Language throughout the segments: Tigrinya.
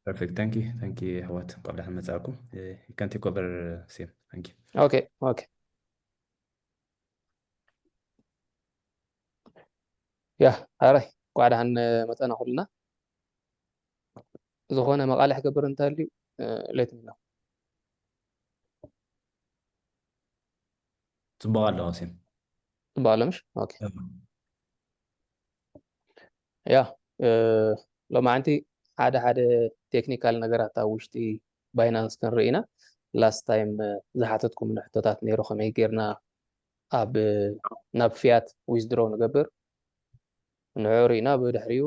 Perfect. Thank you. Thank you ኣሕዋት፣ እንኳዕ ደሓን መጻእኩም። You can take over, Sim. Thank you. Okay, okay. ያ ኣራይ፣ እንኳዕ ደሓን መጻና ኩልና። ዝኾነ መቓልሕ ክገብር እንተልዩ፣ let me know። ጽቡቕ ኣለኹ፣ Sim። ጽቡቕ ኣሎ ምሽ? Okay. ያ፣ ሎማዓንቲ ሓደ ሓደ ቴክኒካል ነገራት ኣብ ውሽጢ ባይናንስ ክንርኢ ኢና። Last time ዝሓተትኩም ሕቶታት ነይሩ፣ ከመይ ጌርና ኣብ ናብ ፊያት ዊዝድሮ ንገብር፣ ንዕኡ ርኢና። ብድሕሪኡ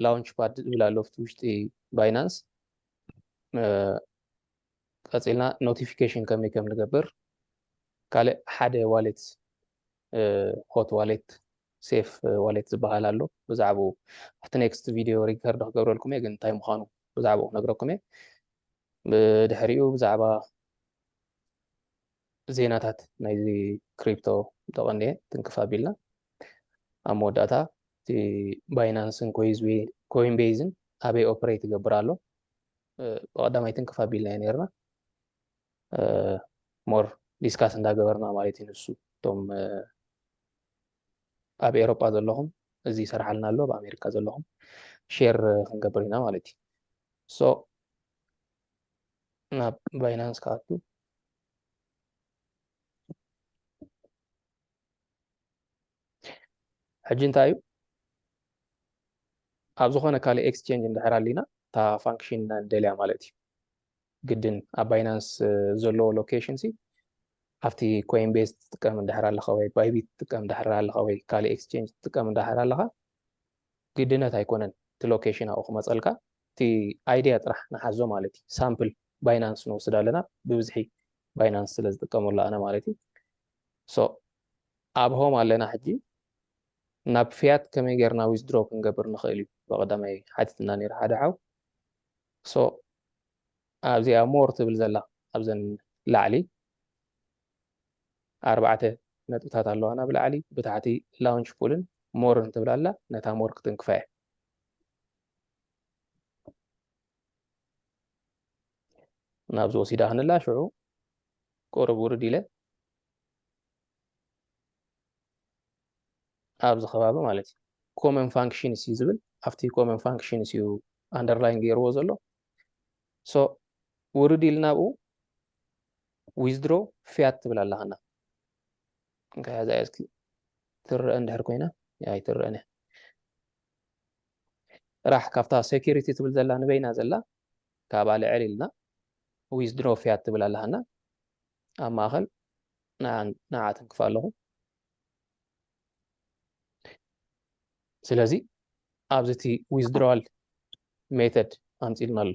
ላውንች ፓድ ዝብል ኣሎ ኣብቲ ውሽጢ ባይናንስ። ቀጺልና ኖቲፊኬሽን ከመይ ከም ንገብር፣ ካልእ ሓደ ዋሌት፣ ሆት ዋሌት፣ ሴፍ ዋሌት ዝበሃል ኣሎ። ብዛዕባኡ ኣብቲ ኔክስት ቪድዮ ሪከርድ ክገብረልኩም እየ፣ ግን እንታይ ምዃኑ ብዛዕባኡ ክነግረኩም እየ። ብድሕሪኡ ብዛዕባ ዜናታት ናይዚ ክሪፕቶ ተቐንየ ትንክፍ ኣቢልና፣ ኣብ መወዳእታ እቲ ባይናንስን ኮይንቤይዝን ኣበይ ኦፕሬት ይገብር ኣሎ ብቐዳማይ ትንክፍ ኣቢልና ነይርና። ሞር ዲስካስ እንዳገበርና ማለት እዩ። ንሱ እቶም ኣብ ኤሮጳ ዘለኹም፣ እዚ ይሰርሓልና ኣሎ፣ ኣብ ኣሜሪካ ዘለኹም ሼር ክንገብር ኢና ማለት እዩ። So ናብ ባይናንስ ክኣቱ። ሕጂ እንታይ እዩ፣ ኣብ ዝኾነ ካልእ ኤክስቼንጅ እንድሕር ኣሊና፣ እታ ፋንክሽን ኢና ንደልያ ማለት እዩ። ግድን ኣብ ባይናንስ ዘለዎ ሎኬሽን ሲ ኣብቲ ኮይንቤዝ ትጥቀም እንድሕር ኣለኻ ወይ ባይቢት ትጥቀም እንድሕር ኣለኻ ወይ ካልእ ኤክስቼንጅ ትጥቀም እንድሕር ኣለኻ፣ ግድነት ኣይኮነን እቲ ሎኬሽን ኣብኡ ክመፀልካ። እቲ ኣይድያ ጥራሕ ንሓዞ ማለት እዩ። ሳምፕል ባይናንስ ንወስድ ኣለና፣ ብብዝሒ ባይናንስ ስለ ዝጥቀመሉ ኣነ ማለት እዩ። So ኣብ ሆም ኣለና ሕጂ። ናብ ፊያት ከመይ ጌርና ዊዝድሮ ክንገብር ንኽእል እዩ ብቐዳማይ ሓቲትና ነይሩ ሓደ ሓው። So ኣብዚኣ ሞር ትብል ዘላ ኣብዘን ላዕሊ ኣርባዕተ ነጥብታት ኣለዋ ናብ ላዕሊ፣ ብታሕቲ ላውንች ፑልን ሞርን ትብል ኣላ። ነታ ሞር ክትንክፋ እየ። ናብዚ ወሲዳ ክንላ ሽዑ ቁሩብ ውርድ ኢለ ኣብዚ ከባቢ ማለት እዩ። ኮመን ፋንክሽንስ እዩ ዝብል፣ ኣብቲ ኮመን ፋንክሽንስ እዩ ኣንደርላይን ገይርዎ ዘሎ። So ውርድ ኢልና ኣብኡ ዊዝድሮ ፊያት ትብል ኣለኻና። እንታይ እዛ እስኪ ትረአ እንድሕር ኮይና፣ ኣይትረአን እያ። ጥራሕ ካብታ ሴኪሪቲ ትብል ዘላ ንበይና ዘላ ካብኣ ልዕል ኢልና ዊዝድሮ ፊያት ትብል ኣለኻና። ኣብ ማእኸል ንዓ ትንክፍ ኣለኹ። ስለዚ ኣብዚ እቲ ዊዝድሮዋል ሜተድ ኣምፂልና ኣሎ።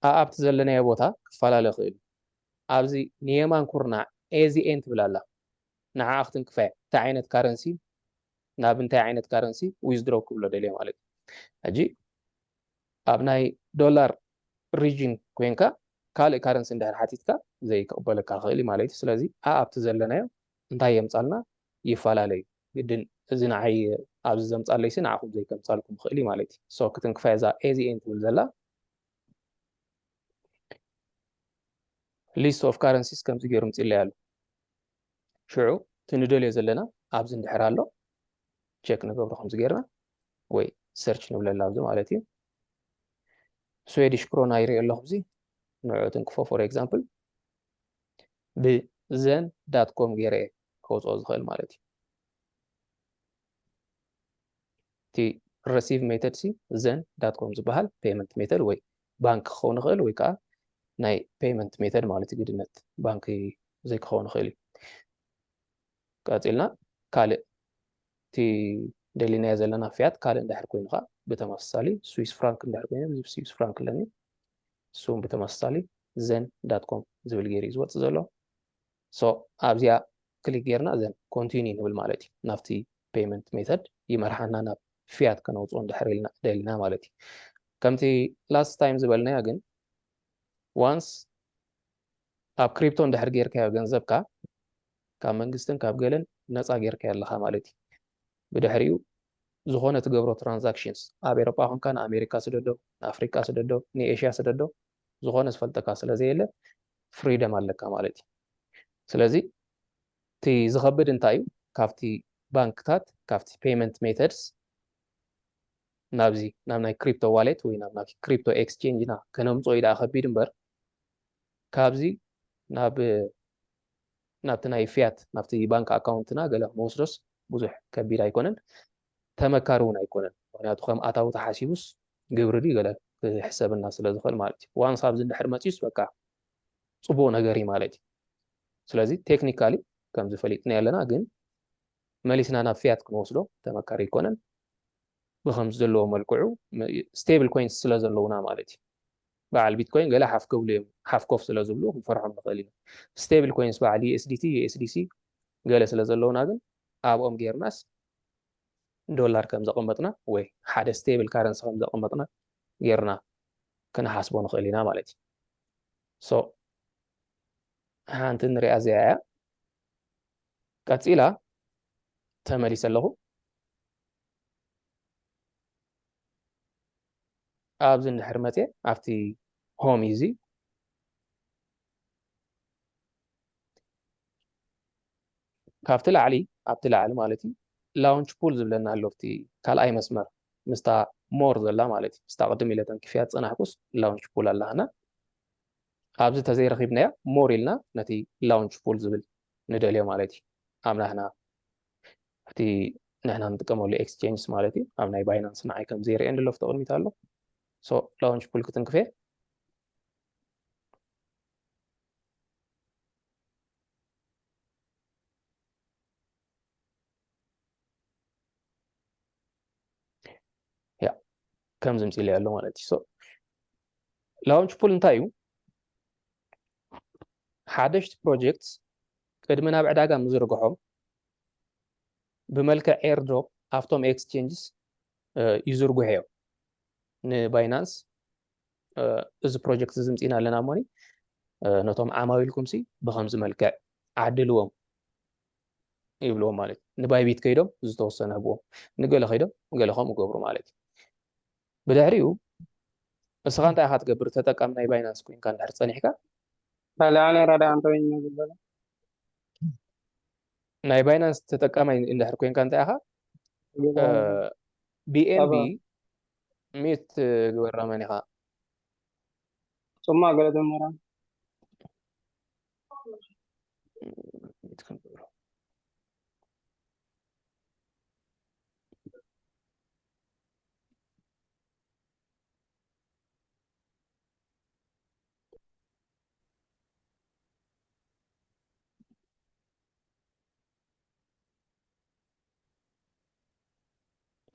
ኣብቲ ዘለናዮ ቦታ ክፈላለ ይኽእል እዩ። ኣብዚ ንየማን ኩርናዕ ኤዚኤን ትብል ኣላ። ንዓኣ ክትንክፋ እየ። እንታይ ዓይነት ካረንሲ ናብ እንታይ ዓይነት ካረንሲ ዊዝድሮ ክብሎ ደልየ ማለት እዩ። ሕጂ ኣብ ናይ ዶላር ሪጅን ኮይንካ ካልእ ካረንሲ እንድሕር ሓቲትካ ዘይክቕበለካ ክኽእል እዩ ማለት እዩ። ስለዚ ኣብቲ ዘለናዮ እንታይ የምፃልና ይፈላለዩ። ግድን እዚ ንዓይ ኣብዚ ዘምፃለይሲ ንዓኹም ዘይከምፃልኩም ይኽእል እዩ ማለት እዩ። So ክትንክፋ እዛ ኤዚኤን ትብል ዘላ ሊስት ኦፍ ካረንሲስ ከምዚ ገይሩ ምፅለይ ኣሎ። ሽዑ እቲ ንደልዮ ዘለና ኣብዚ እንድሕር ኣሎ ቸክ ንገብሮ ከምዚ ገይርና ወይ ሰርች ንብለላ ኣብዚ ማለት እዩ። ስዌዲሽ ክሮና ይርኢ ኣለኹ። እዚ ንዕኡ ትንክፎ። ፎር ኤግዛምፕል ብዘን ዳት ኮም ገይረ እየ ከውፅኦ ዝኽእል ማለት እዩ። እቲ ረሲቭ ሜተድ ሲ ዘን ዳት ኮም ዝበሃል ፔመንት ሜተድ ወይ ባንክ ክኸውን ይኽእል ወይ ከዓ ናይ ፔመንት ሜተድ ማለት እዩ። ግድነት ባንክ ዘይክኸውን ይኽእል እዩ። ቀፂልና ካልእ እቲ ደሊናዮ ዘለና ፊያት ካልእ እንድሕር ኮይኑ ከዓ ብተመሳሳሊ ስዊስ ፍራንክ እንድሕር ኮይኑ ኣብዚ ስዊስ ፍራንክ ኣለኒ። እሱ እውን ብተመሳሳሊ ዘን ዳት ኮም ዝብል ገይሩ እዩ ዝወፅእ ዘሎ። So ኣብዚኣ ክሊክ ጌርና ዘን ኮንቲኒ ንብል ማለት እዩ። ናብቲ ፔመንት ሜተድ ይመርሓና ናብ ፊያት ከነውፅኦ እንድሕር ኢልና ደሊና ማለት እዩ። ከምቲ ላስት ታይም ዝበልናዮ ግን ዋንስ ኣብ ክሪፕቶ እንድሕር ጌርካዮ ገንዘብካ ካብ መንግስትን ካብ ገለን ነፃ ጌርካዮ ኣለኻ ማለት እዩ። ብድሕሪኡ ዝኾነ ትገብሮ ትራንዛክሽንስ ኣብ ኤሮጳ ኮንካ ንኣሜሪካ ስደዶ፣ ንኣፍሪቃ ስደዶ፣ ንኤሽያ ስደዶ፣ ዝኾነ ዝፈልጠካ ስለ ዘየለ ፍሪደም ኣለካ ማለት እዩ። ስለዚ እቲ ዝኸብድ እንታይ እዩ? ካብቲ ባንክታት፣ ካብቲ ፔመንት ሜተድስ ናብዚ ናብ ናይ ክሪፕቶ ዋሌት ወይ ናብ ናይ ክሪፕቶ ኤክስቼንጅና ከነምፅኦ እዩ ደኣ ከቢድ እምበር፣ ካብዚ ናብ ናብቲ ናይ ፊያት ናብቲ ባንክ ኣካውንትና ገለ ክንወስዶስ ብዙሕ ከቢድ ኣይኮነን። ተመካሪ እውን ኣይኮነን። ምክንያቱ ከም ኣታዊ ተሓሲቡስ ግብሪ ድዩ ገለ ክሕሰብና ስለ ዝኽእል ማለት እዩ። ዋንስ ኣብዚ እንድሕር መፅዩስ በቃ ፅቡቕ ነገር እዩ ማለት እዩ። ስለዚ ቴክኒካሊ ከምዚ ፈሊጥና ኣለና፣ ግን መሊስና ናብ ፊያት ክንወስዶ ተመካሪ ኣይኮነን። ብከምዚ ዘለዎ መልክዑ ስቴብል ኮይንስ ስለ ዘለውና ማለት እዩ። በዓል ቢትኮይን ገለ ሓፍ ክብሉ እዮም፣ ሓፍ ኮፍ ስለ ዝብሉ ክንፈርሖም ንኽእል ኢና። ስቴብል ኮይንስ በዓል ዩ ኤስ ዲ ቲ፣ ዩ ኤስ ዲ ሲ ገለ ስለ ዘለውና ግን ኣብኦም ጌርናስ ዶላር ከም ዘቐመጥና ወይ ሓደ ስቴብል ካረንሲ ከም ዘቐመጥና ጌርና ክንሓስቦ ንኽእል ኢና ማለት እዩ። ሶ ሓንቲ ንሪኣ እዚኣ እያ። ቀፂላ ተመሊሰ ኣለኹ። ኣብዚ እንድሕር መፅየ ኣብቲ ሆም እዩ እዚ። ካብቲ ላዕሊ ኣብቲ ላዕሊ ማለት እዩ ላውንች ፑል ዝብለና ኣሎ፣ ኣብቲ ካልኣይ መስመር ምስታ ሞር ዘላ ማለት እዩ። ምስታ ቅድም ኢለ ተንኪፍያ ዝፀናሕኩስ ላውንች ፑል ኣላና። ኣብዚ ተዘይረኺብናያ ሞር ኢልና ነቲ ላውንች ፑል ዝብል ንደልዮ ማለት እዩ። ኣብ ናህና እቲ ንሕና ንጥቀመሉ ኤክስቼንጅስ ማለት እዩ። ኣብ ናይ ባይናንስ ንዓይ ከም ዘይርእየን ደሎ ፍቶ ቅድሚት ኣሎ። ሶ ላውንች ፑል ክትንክፌ። ያ ከምዚ ምፅእ ኣሎ ማለት እዩ። ሶ ላውንች ፑል እንታይ እዩ? ሓደሽቲ ፕሮጀክትስ ቅድሚ ናብ ዕዳጋ ምዝርግሖም ብመልክዕ ኤርድሮፕ ኣብቶም ኤክስቼንጅስ ይዝርግሑ እዮም። ንባይናንስ እዚ ፕሮጀክት እዚ ምፅኢና ኣለና እሞኒ ነቶም ዓማዊልኩም ሲ ብከምዚ መልክዕ ዓድልዎም ይብልዎም ማለት እዩ። ንባይቢት ከይዶም ዝተወሰነ ህብዎም፣ ንገለ ከይዶም ገለ ከምኡ ገብሩ ማለት እዩ። ብድሕሪኡ እስኻ እንታይ ኢኻ ትገብር? ተጠቃሚ ናይ ባይናንስ ኮይንካ እንድሕር ጸኒሕካ፣ ካልኣነ ረዳ ኣንቶኒ ዝብሎ ናይ ባይናንስ ተጠቃማይ እንድሕር ኮይንካ እንታይ ኢኻ? ቢኤንቢ ሚት ግበራ መን ኢኻ? ጽማ ገለ ደመራ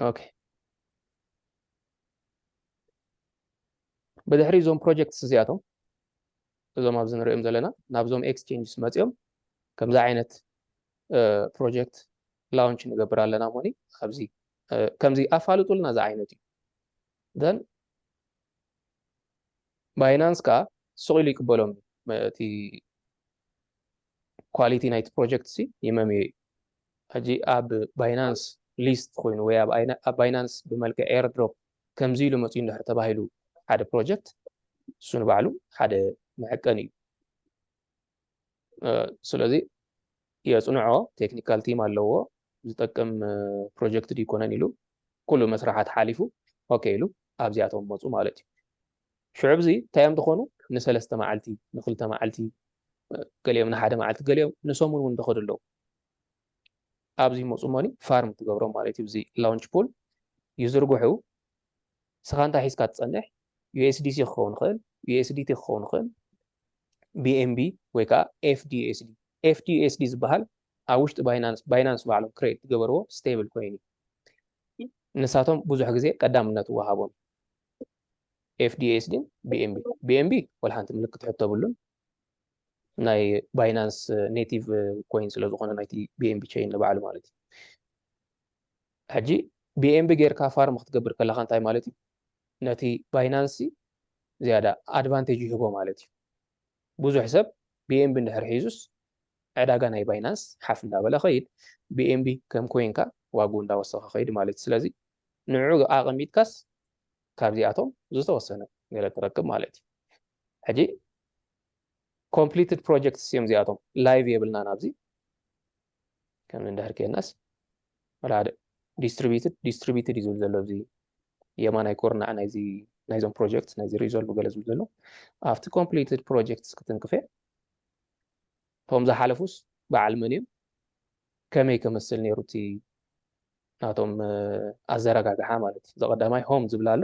ኦኬ። ብድሕሪ እዞም ፕሮጀክትስ እዚኣቶም፣ እዞም ኣብዚ ንሪኦም ዘለና፣ ናብዞም ኤክስቼንጅስ መፂኦም ከምዚ ዓይነት ፕሮጀክት ላውንች ንገብር ኣለና ሞኒ፣ ኣብዚ ከምዚ ኣፋልጡልና ዝዓይነት እዩ። ዘን ባይናንስ ከዓ ስቕ ኢሉ ይቅበሎም። እቲ ኳሊቲ ናይቲ ፕሮጀክት ሲ ይመምዮ እዩ። ሕጂ ኣብ ባይናንስ ሊስት ኮይኑ ወይ ኣብ ባይናንስ ብመልክዕ ኤርድሮፕ ከምዚ ኢሉ መፅኡ እንድሕር ተባሂሉ ሓደ ፕሮጀክት፣ እሱ ንባዕሉ ሓደ መዐቀኒ እዩ። ስለዚ የፅንዖ፣ ቴክኒካል ቲም ኣለዎ፣ ዝጠቅም ፕሮጀክት ድይኮነን ኢሉ ኩሉ መስራሓት ሓሊፉ ኦኬ ኢሉ ኣብዚኣቶም መፁ ማለት እዩ። ሽዑ ብዚ እንታይ እዮም ዝኾኑ? ንሰለስተ መዓልቲ፣ ንክልተ መዓልቲ፣ ገሊኦም ንሓደ መዓልቲ፣ ገሊኦም ንሰሙን እውን ዝኸዱ ኣለዉ። ኣብዚ መፁ ሞኒ ፋርም ትገብሮም ማለት እዩ። እዚ ላውንች ፑል ይዝርግሑ። ንስኻ እንታይ ሒዝካ ትፀንሕ? ዩ ኤስ ዲ ሲ ክኸውን ይኽእል፣ ዩ ኤስ ዲ ቲ ክኸውን ይኽእል፣ ቢ ኤን ቢ ወይ ከዓ ኤፍ ዲ ኤስ ዲ። ኤፍ ዲ ኤስ ዲ ዝበሃል ኣብ ውሽጢ ባይናንስ፣ ባይናንስ ባዕሎም ክሬት ዝገበርዎ ስቴብል ኮይን እዩ። ንሳቶም ብዙሕ ግዜ ቀዳምነት ይወሃቦም። ኤፍ ዲ ኤስ ዲን ቢ ኤን ቢ። ቢ ኤን ቢ ወላ ሓንቲ ምልክት ሕቶ የብሉን። ናይ ባይናንስ ኔቲቭ ኮይን ስለ ዝኾነ ናይቲ ቢ ኤን ቢ ቸይን ንባዕሉ ማለት እዩ። ሕጂ ቢ ኤን ቢ ጌርካ ፋርም ክትገብር ከለኻ እንታይ ማለት እዩ? ነቲ ባይናንስ ዝያዳ ኣድቫንቴጅ ይህቦ ማለት እዩ። ብዙሕ ሰብ ቢ ኤን ቢ እንድሕር ሒዙስ ዕዳጋ ናይ ባይናንስ ሓፍ እንዳበለ ኸይድ፣ ቢ ኤን ቢ ከም ኮይንካ ዋግኡ እንዳወሰኸ ኸይድ ማለት እዩ። ስለዚ ንዑ ኣቐሚጥካስ ካብዚኣቶም ዝተወሰነ ገለ ትረክብ ማለት እዩ። ሕጂ completed projects እዮም እዚኣቶም። ላይቭ የብልናን ኣብዚ። ከም እንድሕር ከየናስ ወላ ሓደ distributed distributed እዩ ዝብል ዘሎ ኣብዚ የማናይ ኩርናዕ ናይዚ ናይዞም ፕሮጀክት ናይዚ ሪዞልቭ ገለ ዝብል ዘሎ። ኣብቲ completed projects ክትንክፈ እቶም ዝሓለፉስ በዓል መን እዮም፣ ከመይ ከመስል ነይሩ እቲ ናቶም ኣዘረጋግሓ ማለት እዩ። እዚ ቀዳማይ ሆም ዝብል ኣሎ።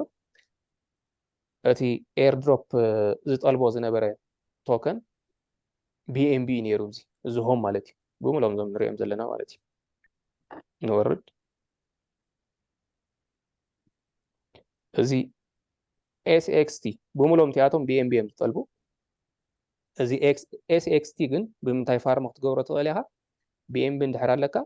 እቲ ኤርድሮፕ ዝጠልቦ ዝነበረ ቶከን ቢኤንቢ ነይሩ። እዚ እዚ ሆም ማለት እዩ። ብምሎም ዞም ንሪኦም ዘለና ማለት እዩ። ንወርድ። እዚ ኤስኤክስቲ ብምሎም እቲኣቶም ቢኤንቢ እዮም ዝጠልቡ። እዚ ኤስኤክስቲ ግን ብምንታይ ፋርም ክትገብሮ ትኽእል ኢኻ? ቢኤንቢ እንድሕር ኣለካ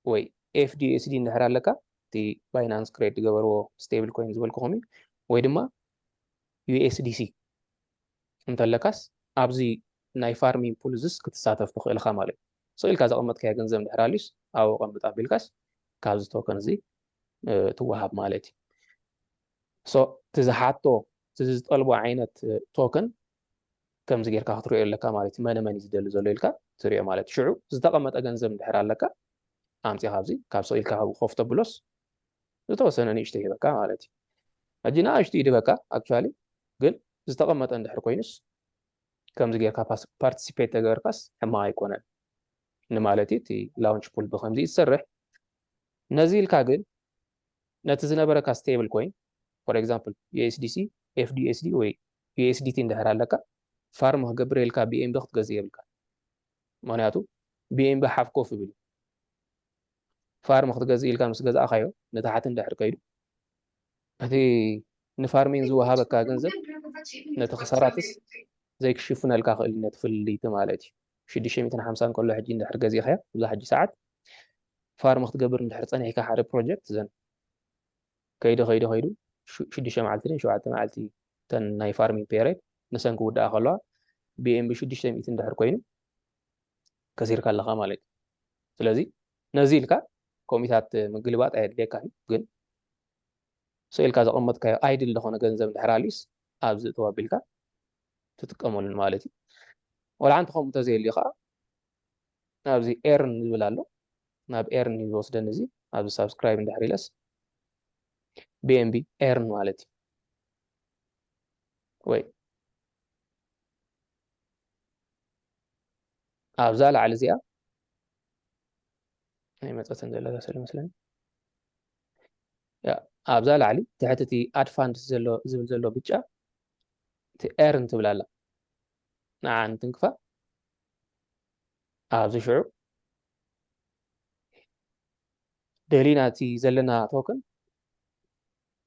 ወይ ኤፍዲኤስዲ እንድሕር ኣለካ፣ እቲ ባይናንስ ክሬት ዝገበርዎ ስቴብል ኮይን ዝበልኩኹም እዩ። ወይ ድማ ዩኤስዲሲ እንተለካስ ኣብዚ ናይ ፋርሚንግ ፑል እዚስ ክትሳተፍ ትኽእል ኢኻ ማለት እዩ። ስቕ ኢልካ ዘቐመጥካዮ ገንዘብ እንድሕር ኣልዩስ ኣብኡ ቀምጥ ኣቢልካስ ካብዚ ቶከን እዚ ትወሃብ ማለት እዩ። ሶ እቲ ዝሓቶ እቲ ዝጠልቦ ዓይነት ቶከን ከምዚ ጌርካ ክትሪኦ ኣለካ ማለት እዩ። መነ መን እዩ ዝደሊ ዘሎ ኢልካ ትሪኦ ማለት እዩ። ሽዑ ዝተቐመጠ ገንዘብ እንድሕር ኣለካ ኣምፂኻ ኣብዚ ካብ ስቕ ኢልካ ካብኡ ኮፍ ተብሎስ ዝተወሰነ ንእሽቶ ይህበካ ማለት እዩ። ሕጂ ንኣሽቱ ይድበካ ኣክቹዋሊ ግን ዝተቐመጠ እንድሕር ኮይኑስ ከምዚ ጌርካ ፓርቲሲፔት ተገበርካስ ሕማቕ ኣይኮነን ንማለት እዩ። እቲ ላውንች ፑል ብከምዚ እዩ ዝሰርሕ። ነዚ ኢልካ ግን ነቲ ዝነበረካ ስቴብል ኮይን for example ዩኤስዲሲ ኤፍዲኤስዲ ወይ ዩኤስዲቲ እንድሕር ኣለካ ፋርም ክገብር ኢልካ ቢኤንቢ ክትገዝእ የብልካ። ምክንያቱ ቢኤንቢ ሓፍ ኮፍ ይብል እዩ። ፋርም ክትገዝእ ኢልካ ምስ ገዛእካዮ ንታሕቲ እንድሕር ከይዱ እቲ ንፋርሚንግ ዝወሃበካ ገንዘብ ነቲ ክሳራትስ ዘይክሽፍነልካ ክእል ነቲ ፍልልይቲ ማለት እዩ። ሽዱሽተ ሚእትን ሓምሳን ከሎ ሕጂ እንድሕር ገዚእካዮ እዛ ሕጂ ሰዓት ፋርም ክትገብር እንድሕር ፀኒሕካ ሓደ ፕሮጀክት ዘን ከይዱ ከይዱ ከይዱ ሽዱሽተ መዓልቲ ድን ሸውዓተ መዓልቲ ተን ናይ ፋርሚንግ ፔሪድ ንሰን ክውድኣ ከለዋ ቢኤንቢ ሽዱሽተ ሚእቲ እንድሕር ኮይኑ ከሲርካ ኣለኻ ማለት እዩ። ስለዚ ነዚ ኢልካ ኮሚታት ምግልባጥ ኣየድልየካ እዩ። ግን ስኢልካ ዘቐመጥካዮ ኣይድል ዝኾነ ገንዘብ እንድሕር ኣልዩስ ኣብዚ እተው ኣቢልካ ትጥቀመሉን ማለት እዩ። ወላ ሓንቲ ከምኡ እንተዘየልዩ ከዓ ኣብዚ ኤርን ዝብል ኣሎ። ናብ ኤርን እዩ ዝወስደኒ እዚ ኣብዚ ሳብስክራይብ እንድሕር ኢለስ ቢኤንቢ ኤርን ማለት እዩ። ወይ ኣብዛ ላዕሊ እዚኣ ናይ መፀትን ዘለታ ስለ መስለኒ ኣብዛ ላዕሊ ትሕቲ እቲ ኣድፋንስ ዘሎ ዝብል ዘሎ ብጫ እቲ ኤርን ትብል ኣላ። ንዓ እንትንክፋ ኣብዚ ሽዑ ደሊና እቲ ዘለና ቶክን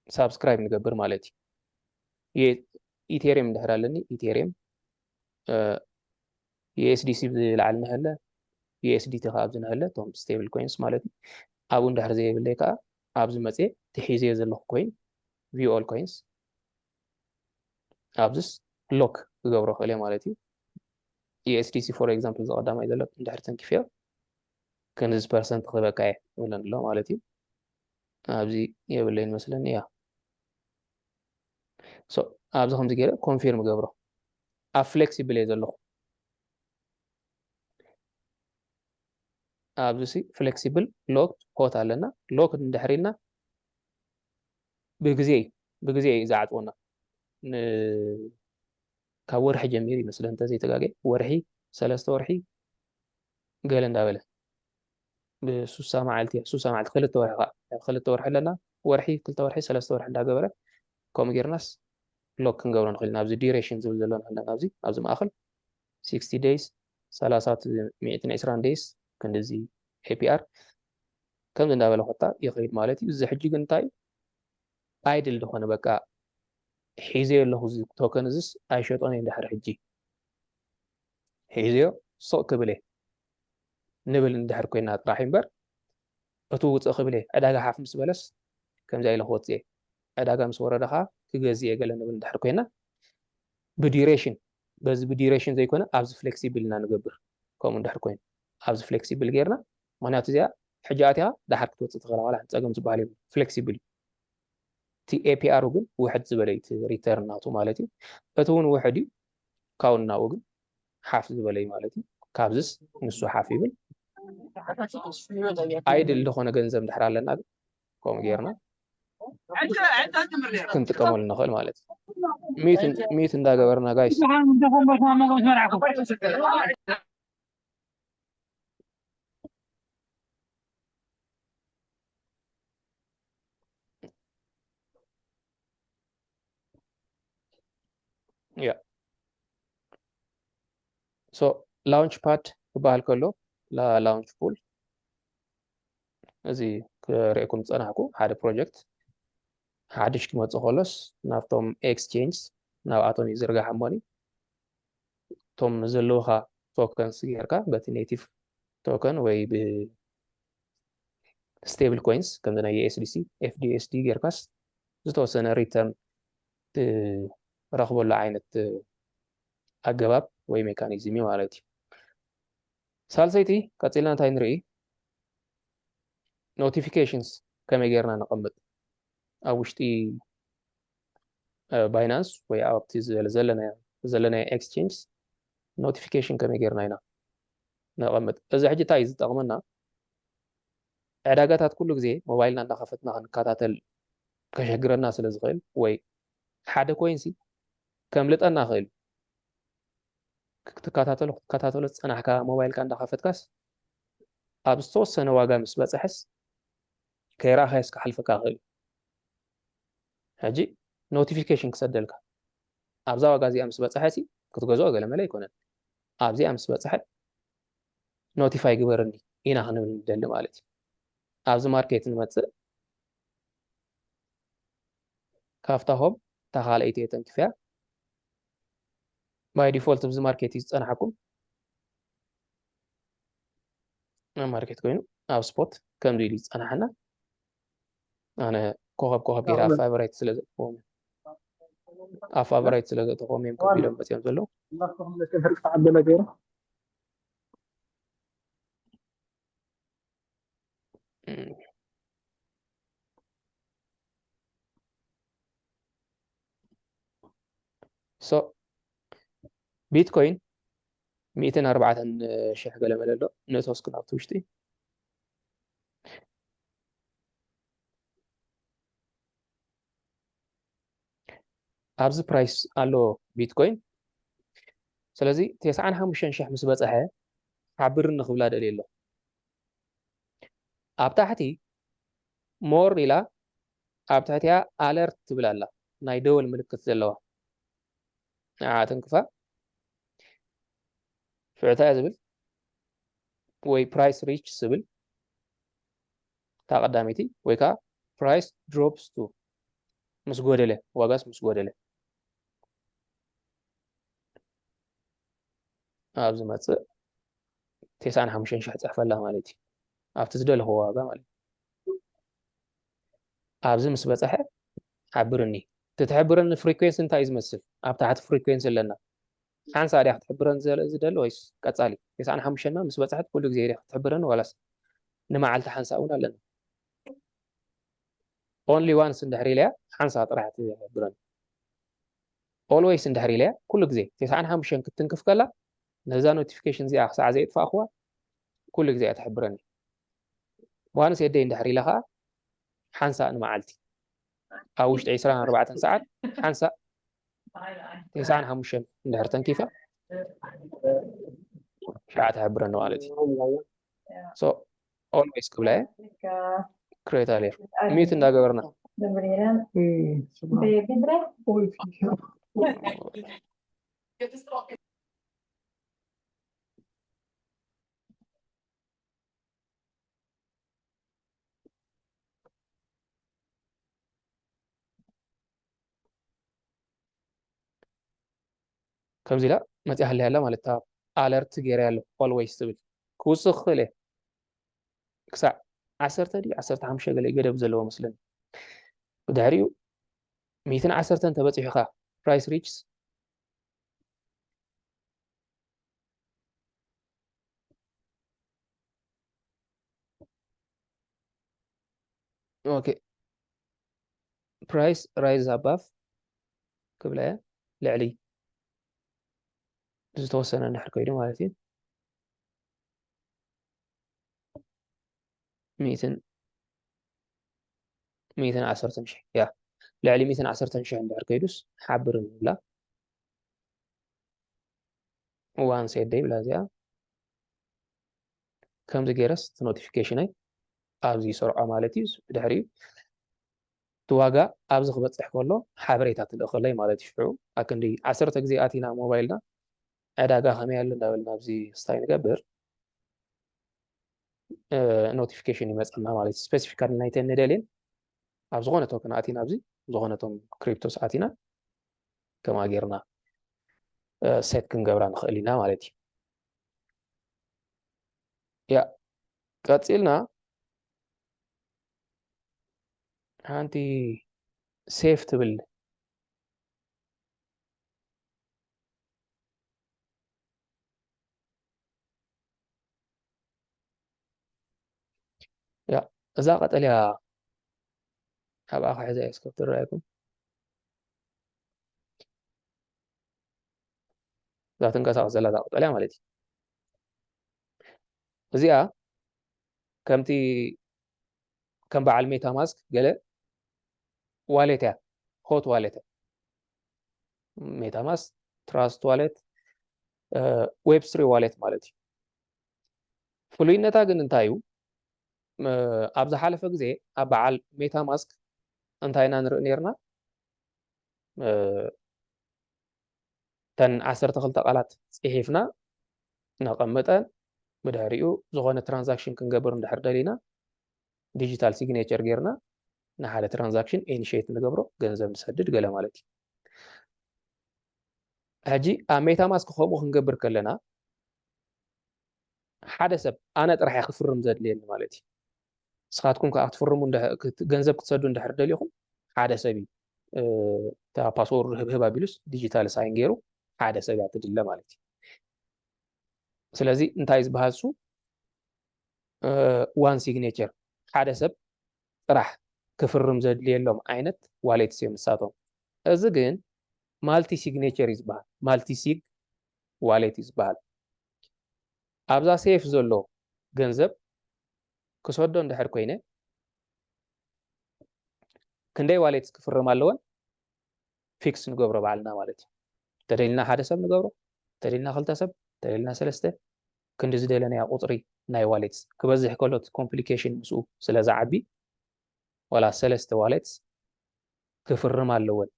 ሳብስክራይብ ንገብር ማለት እዩ። ኢቴሪየም እንድሕር ኣለኒ ኢቴሪየም ዩኤስዲሲ ብላዕሊ ንሀለ ዩኤስዲቲ ከዓ ኣብዚ ንሀለ እቶም ስቴብል ኮይንስ ማለት እዩ። ኣብኡ እንድሕር ዘየብለይ ከዓ ኣብዚ መፅየ ትሒዘዮ ዘለኹ ኮይን ቪኦል ኮይንስ ኣብዚስ ሎክ ክገብሮ ክእል ማለት እዩ። ዩኤስዲሲ for example ዝቀዳማይ ዘሎ እንድሕር ተንኪፍዮ ክንዚ ፐርሰንት ክህበካ እየ ይብለኒ ኣሎ ማለት እዩ። ኣብዚ የብለይን መስለኒ እያ። ኣብዚ ከምዚ ገይረ ኮንፊርም ገብሮ ኣብ ፍሌክሲብል እየ ዘለኹ። ኣብዚ ሲ ፍሌክሲብል ሎክድ ኮት ኣለና። ሎክድ እንድሕር ኢልና ብግዜ ብግዜ እዩ ዝዓፅወና። ካብ ወርሒ ጀሚሩ ይመስለ እንተዘይተጋገ ወርሒ ሰለስተ ወርሒ ገለ እንዳበለ ብሱሳ መዓልቲ ሱሳ መዓልቲ ክልተ ወርሒ ከዓ ክልተ ወርሒ ኣለና ወርሒ ክልተ ወርሒ ሰለስተ ወርሒ እንዳገበረ ከምኡ ጌርናስ ሎክ ክንገብሮ ንኽእል ኢና። ኣብዚ ዲሬሽን ዝብል ዘሎ ንክእል ኢና ኣብዚ ኣብዚ ማእኸል ሲክስቲ ዴይስ ሰላሳ ሚእትን ዕስራን ዴይስ ክንድዚ ኤፒኣር ከምዚ እንዳበለ ኮታ ይኸይድ ማለት እዩ። እዚ ሕጂ ግን እንታይ እዩ ኣይድል ዝኾነ በቃ ሒዘዮ ኣለኹ እዚ ቶከን እዚስ ኣይሸጦን እየ እንድሕር ሕጂ ሒዘዮ ስቕ ክብል እየ ንብል እንድሕር ኮይና ጥራሕ እምበር እቲ ውፅእ ክብል እየ ዕዳጋ ሓፍ ምስ በለስ ከምዚ ኢለ ክወፅእ እየ ዕዳጋ ምስ ወረደ ከዓ ክገዝእ እየ ገለ ንብል እንድሕር ኮይና ብዲሬሽን በዚ ብዲሬሽን ዘይኮነ ኣብዚ ፍሌክሲብል ኢና ንገብር። ከምኡ እንድሕር ኮይኑ ኣብዚ ፍሌክሲብል ጌርና ምክንያቱ እዚኣ ሕጂ ኣትያ ድሓር ክትወፅእ ትኽእላ ዋላ ሓንቲ ፀገም ዝበሃል የብሉን። ፍሌክሲብል እዩ። እቲ ኤፒኣሩ ግን ውሕድ ዝበለ እዩ፣ እቲ ሪተርን ናቱ ማለት እዩ። እቲ እውን ውሕድ እዩ፣ ካብኡ ንናብኡ ግን ሓፍ ዝበለ እዩ ማለት እዩ። ካብዝስ ንሱ ሓፍ ይብል። ኣይድል ዝኾነ ገንዘብ እንድሕር ኣለና ግን ከምኡ ጌርና ክንጥቀመሉ ንኽእል ማለት እዩ። ሚዩት እንዳገበርና ጋይስ። ያ ሶ ላውንች ፓድ ክበሃል ከሎ ላውንች ፑል እዚ ክርእየኩም ዝጸናሕኩ ሓደ ፕሮጀክት ሓድሽ ክመጽእ ከሎስ ናብቶም ኤክስቼንጅስ ናብኣቶም እዩ ዝርጋሕ እሞኒ እቶም ዘለውኻ ቶከንስ ጌርካ በቲ ኔቲቭ ቶከን ወይ ብ ስቴብል ኮይንስ ከምዚ ናይ ዩኤስዲሲ ኤፍዲኤስዲ ጌርካስ ዝተወሰነ ሪተርን ትረኽበሉ ዓይነት ኣገባብ ወይ ሜካኒዝም እዩ ማለት እዩ። ሳልሰይቲ ቀፂልና እንታይ ንርኢ? ኖቲፊኬሽንስ ከመይ ጌርና ነቐምጥ ኣብ ውሽጢ ባይናንስ ወይ ኣብቲ ዘለናዮ ኤክስቼንጅ ኖቲፊኬሽን ከመይ ጌርና ኢና ነቐምጥ? እዚ ሕጂ እንታይ እዩ ዝጠቕመና? ዕዳጋታት ኩሉ ግዜ ሞባይልና እንዳኸፈትና ክንከታተል ከሸግረና ስለ ዝኽእል ወይ ሓደ ኮይንሲ ከምልጠና ክእል ክትከታተሎ ክትከታተሎ ዝፀናሕካ ሞባይልካ እንዳኸፈትካስ ኣብ ዝተወሰነ ዋጋ ምስ በፅሐስ ከይረኣኻዮስ ክሓልፈካ ክእል። ሕጂ ኖቲፊኬሽን ክሰደልካ ኣብዛ ዋጋ እዚኣ ምስ በፅሐ ሲ ክትገዝኦ ገለመለ ኣይኮነን። ኣብዚኣ ምስ በፅሐ ኖቲፋይ ግበርኒ ኢና ክንብል ንደሊ ማለት እዩ። ኣብዚ ማርኬት ንመፅእ ካብታ ሆም እታ ካልኣይቲ እየ ተንኪፈያ። ባይ ዲፎልት ብዚ ማርኬት እዩ ዝፀናሓኩም። ኣብ ማርኬት ኮይኑ ኣብ ስፖት ከምዚ ኢሉ ይፀናሓና። ኣነ ኮኸብ ኮኸብ ገይረ ኣብ ፋቨራይት ስለ ዘእተዎም ኣብ ፋቨራይት ስለ ዘእተዎም እዮም ከቢሎም መፅዮም ዘለዉ። ሶ ቢትኮይን ሚእትን ኣርባዕተን ሽሕ ገለመለ ኣሎ። ንእቶስ ክን ኣብቲ ውሽጢ ኣብዚ ፕራይስ ኣሎ ቢትኮይን። ስለዚ ተስዓን ሓሙሽተን ሽሕ ምስ በፀሐ ሓብርኒ ክብላ ደልየ ኣሎ። ኣብ ታሕቲ ሞር ኢላ ኣብ ትሕቲያ ኣለርት ትብል ኣላ ናይ ደወል ምልክት ዘለዋ ንዓ ትንክፋ ሽዑ እንታይ ዝብል ወይ ፕራይስ ሪች ዝብል እታ ቀዳመይቲ ወይ ከዓ ፕራይስ ድሮፕስ ቱ ምስ ጎደለ ዋጋስ ምስ ጎደለ ኣብ ዝመፅእ ተስዓን ሓሙሽተን ሽሕ ፅሕፈላ ማለት እዩ ኣብቲ ዝደለኹዎ ዋጋ ማለት እዩ ኣብዚ ምስ በፀሐ ሓብርኒ ትትሕብረኒ ፍሪኩንስ እንታይ እዩ ዝመስል ኣብ ታሕቲ ፍሪኩንስ ኣለና ሓንሳ ድያ ክትሕብረን ዝደሊ ወይስ ቀፃሊ ተስዓን ሓሙሽተን ምስ በፅሐት ኩሉ ግዜ ክትሕብረን ዋላስ ንመዓልቲ ሓንሳ እውን ኣለና only once እንድሕር ኢለያ ሓንሳ ጥራሕ ትሕብረኒ always እንድሕር ኢለያ ኩሉ ግዜ ተስዓን ሓሙሽተን ክትትንክፍ ከላ ነዛ ኖቲፊኬሽን እዚኣ ክሳዕ ዘየጥፋእኽዋ ኩሉ ግዜ እያ ትሕብረኒ once a day እንድሕር ኢለ ከዓ ሓንሳእ ንመዓልቲ ኣብ ውሽጢ ዕስራን ኣርባዕተን ሰዓት ሓንሳእ ተስዓን ሓሙሽተን እንድሕር ተንኪፋ ሽዓ ትሕብረኒ ማለት እዩ so always ክብላ እየ create ኣለ ሚዩት እንዳገበርና ከምዚ ኢላ መፅያ ሃለያ ኣላ ማለት እታ ኣለርት ገይረ ኣሎ always ትብል ክውፅእ ክኽእል እየ ክሳዕ ዓሰርተ ድዩ ዓሰርተ ሓሙሽተ ገለ ገደብ ዘለዎ መስለኒ ብድሕሪኡ ሚእትን ዓሰርተን ተበፂሑ ከዓ price reaches okay, price rise above ክብላ እየ፣ ልዕሊ ዝተወሰነ እንድሕር ከይዱ ማለት እዩ። ሚእትን ሚእትን ዓሰርተን ሽሕ፣ ያ፣ ልዕሊ ሚእትን ዓሰርተን ሽሕ እንድሕር ከይዱስ ሓብር ንብላ። ዋን ሴት ደይ ብላ እዚኣ። ከምዚ ገይረስ እቲ ኖቲፊኬሽነይ ኣብዚ ይሰርዖ ማለት እዩ። ብድሕሪኡ እቲ ዋጋ ኣብዚ ክበፅሕ ከሎ ሓበሬታ ትልእኸለይ ማለት እዩ። ሽዑ ኣክንዲ ዓሰርተ ግዜ ኣቲና ሞባይልና ዕዳጋ ከመይ ኣሎ እንዳበልና ኣብዚ ስታይ ንገብር፣ ኖቲፊኬሽን ይመፀና ማለት እዩ። ስፔሲፊካሊ ናይተን ንደልየን ኣብ ዝኾነ ቶክን ኣቲና፣ ኣብዚ ዝኾነቶም ክሪፕቶስ ኣቲና ከምኣ ጌርና ሴት ክንገብራ ንኽእል ኢና ማለት እዩ። ያ፣ ቀፂልና ሓንቲ ሴፍ ትብል ያ፣ እዛ ቀጠልያ ኣብኣ ክሕዛ እየ እስከ ትረኣየኩም። እዛ ትንቀሳቐስ ዘላ እዛ ቀጠልያ ማለት እዩ። እዚኣ ከምቲ ከም በዓል ሜታ ማስክ ገለ ዋሌት እያ፣ ሆት ዋሌት እያ። ሜታ ማስክ፣ ትራስት ዋሌት፣ ዌብ ስሪ ዋሌት ማለት እዩ። ፍሉይነታ ግን እንታይ እዩ? ኣብ ዝሓለፈ ግዜ ኣብ በዓል ሜታ ማስክ እንታይ ኢና ንርኢ ነርና? እተን ዓሰርተ ክልተ ቃላት ጽሒፍና ነቐምጠን፣ ብድሕሪኡ ዝኾነ ትራንዛክሽን ክንገብር እንድሕር ደሊና ዲጂታል ሲግኔቸር ጌርና ንሓደ ትራንዛክሽን ኢኒሽት ንገብሮ፣ ገንዘብ ንሰድድ ገለ ማለት እዩ። ሕጂ ኣብ ሜታ ማስክ ከምኡ ክንገብር ከለና ሓደ ሰብ ኣነ ጥራሕ እየ ክፍርም ዘድልየኒ ማለት እዩ። ንስኻትኩም ከዓ ክትፍርሙ እንድሕ- ክት- ገንዘብ ክትሰዱ እንድሕር ደሊኹም ሓደ ሰብ እዩ እታ ፓስወርድ ህብህብ ኣቢሉስ ዲጂታል ሳይን ገይሩ ሓደ ሰብ እያ ትድለ ማለት እዩ። ስለዚ እንታይ ዝበሃል እሱ ዋን ሲግኔቸር ሓደ ሰብ ጥራሕ ክፍርም ዘድልየሎም ዓይነት ዋሌትስ እዮም ንሳቶም። እዚ ግን ማልቲ ሲግኔቸር እዩ ዝበሃል፣ ማልቲ ሲግ ዋሌት እዩ ዝበሃል። ኣብዛ ሴፍ ዘሎ ገንዘብ ክሰዶ እንድሕር ኮይነ ክንደይ ዋሌትስ ክፍርም ኣለወን ፊክስ ንገብሮ ባዕልና ማለት እዩ። ተደሊና ሓደ ሰብ ንገብሮ፣ ተደሊና ክልተ ሰብ፣ ተደሊና ሰለስተ፣ ክንዲ ዝደለናያ ቁፅሪ ናይ ዋሌትስ ክበዝሕ ከሎ እቲ ኮምፕሊኬሽን ምስኡ ስለ ዝዓቢ ዋላ ሰለስተ ዋሌትስ ክፍርም ኣለወን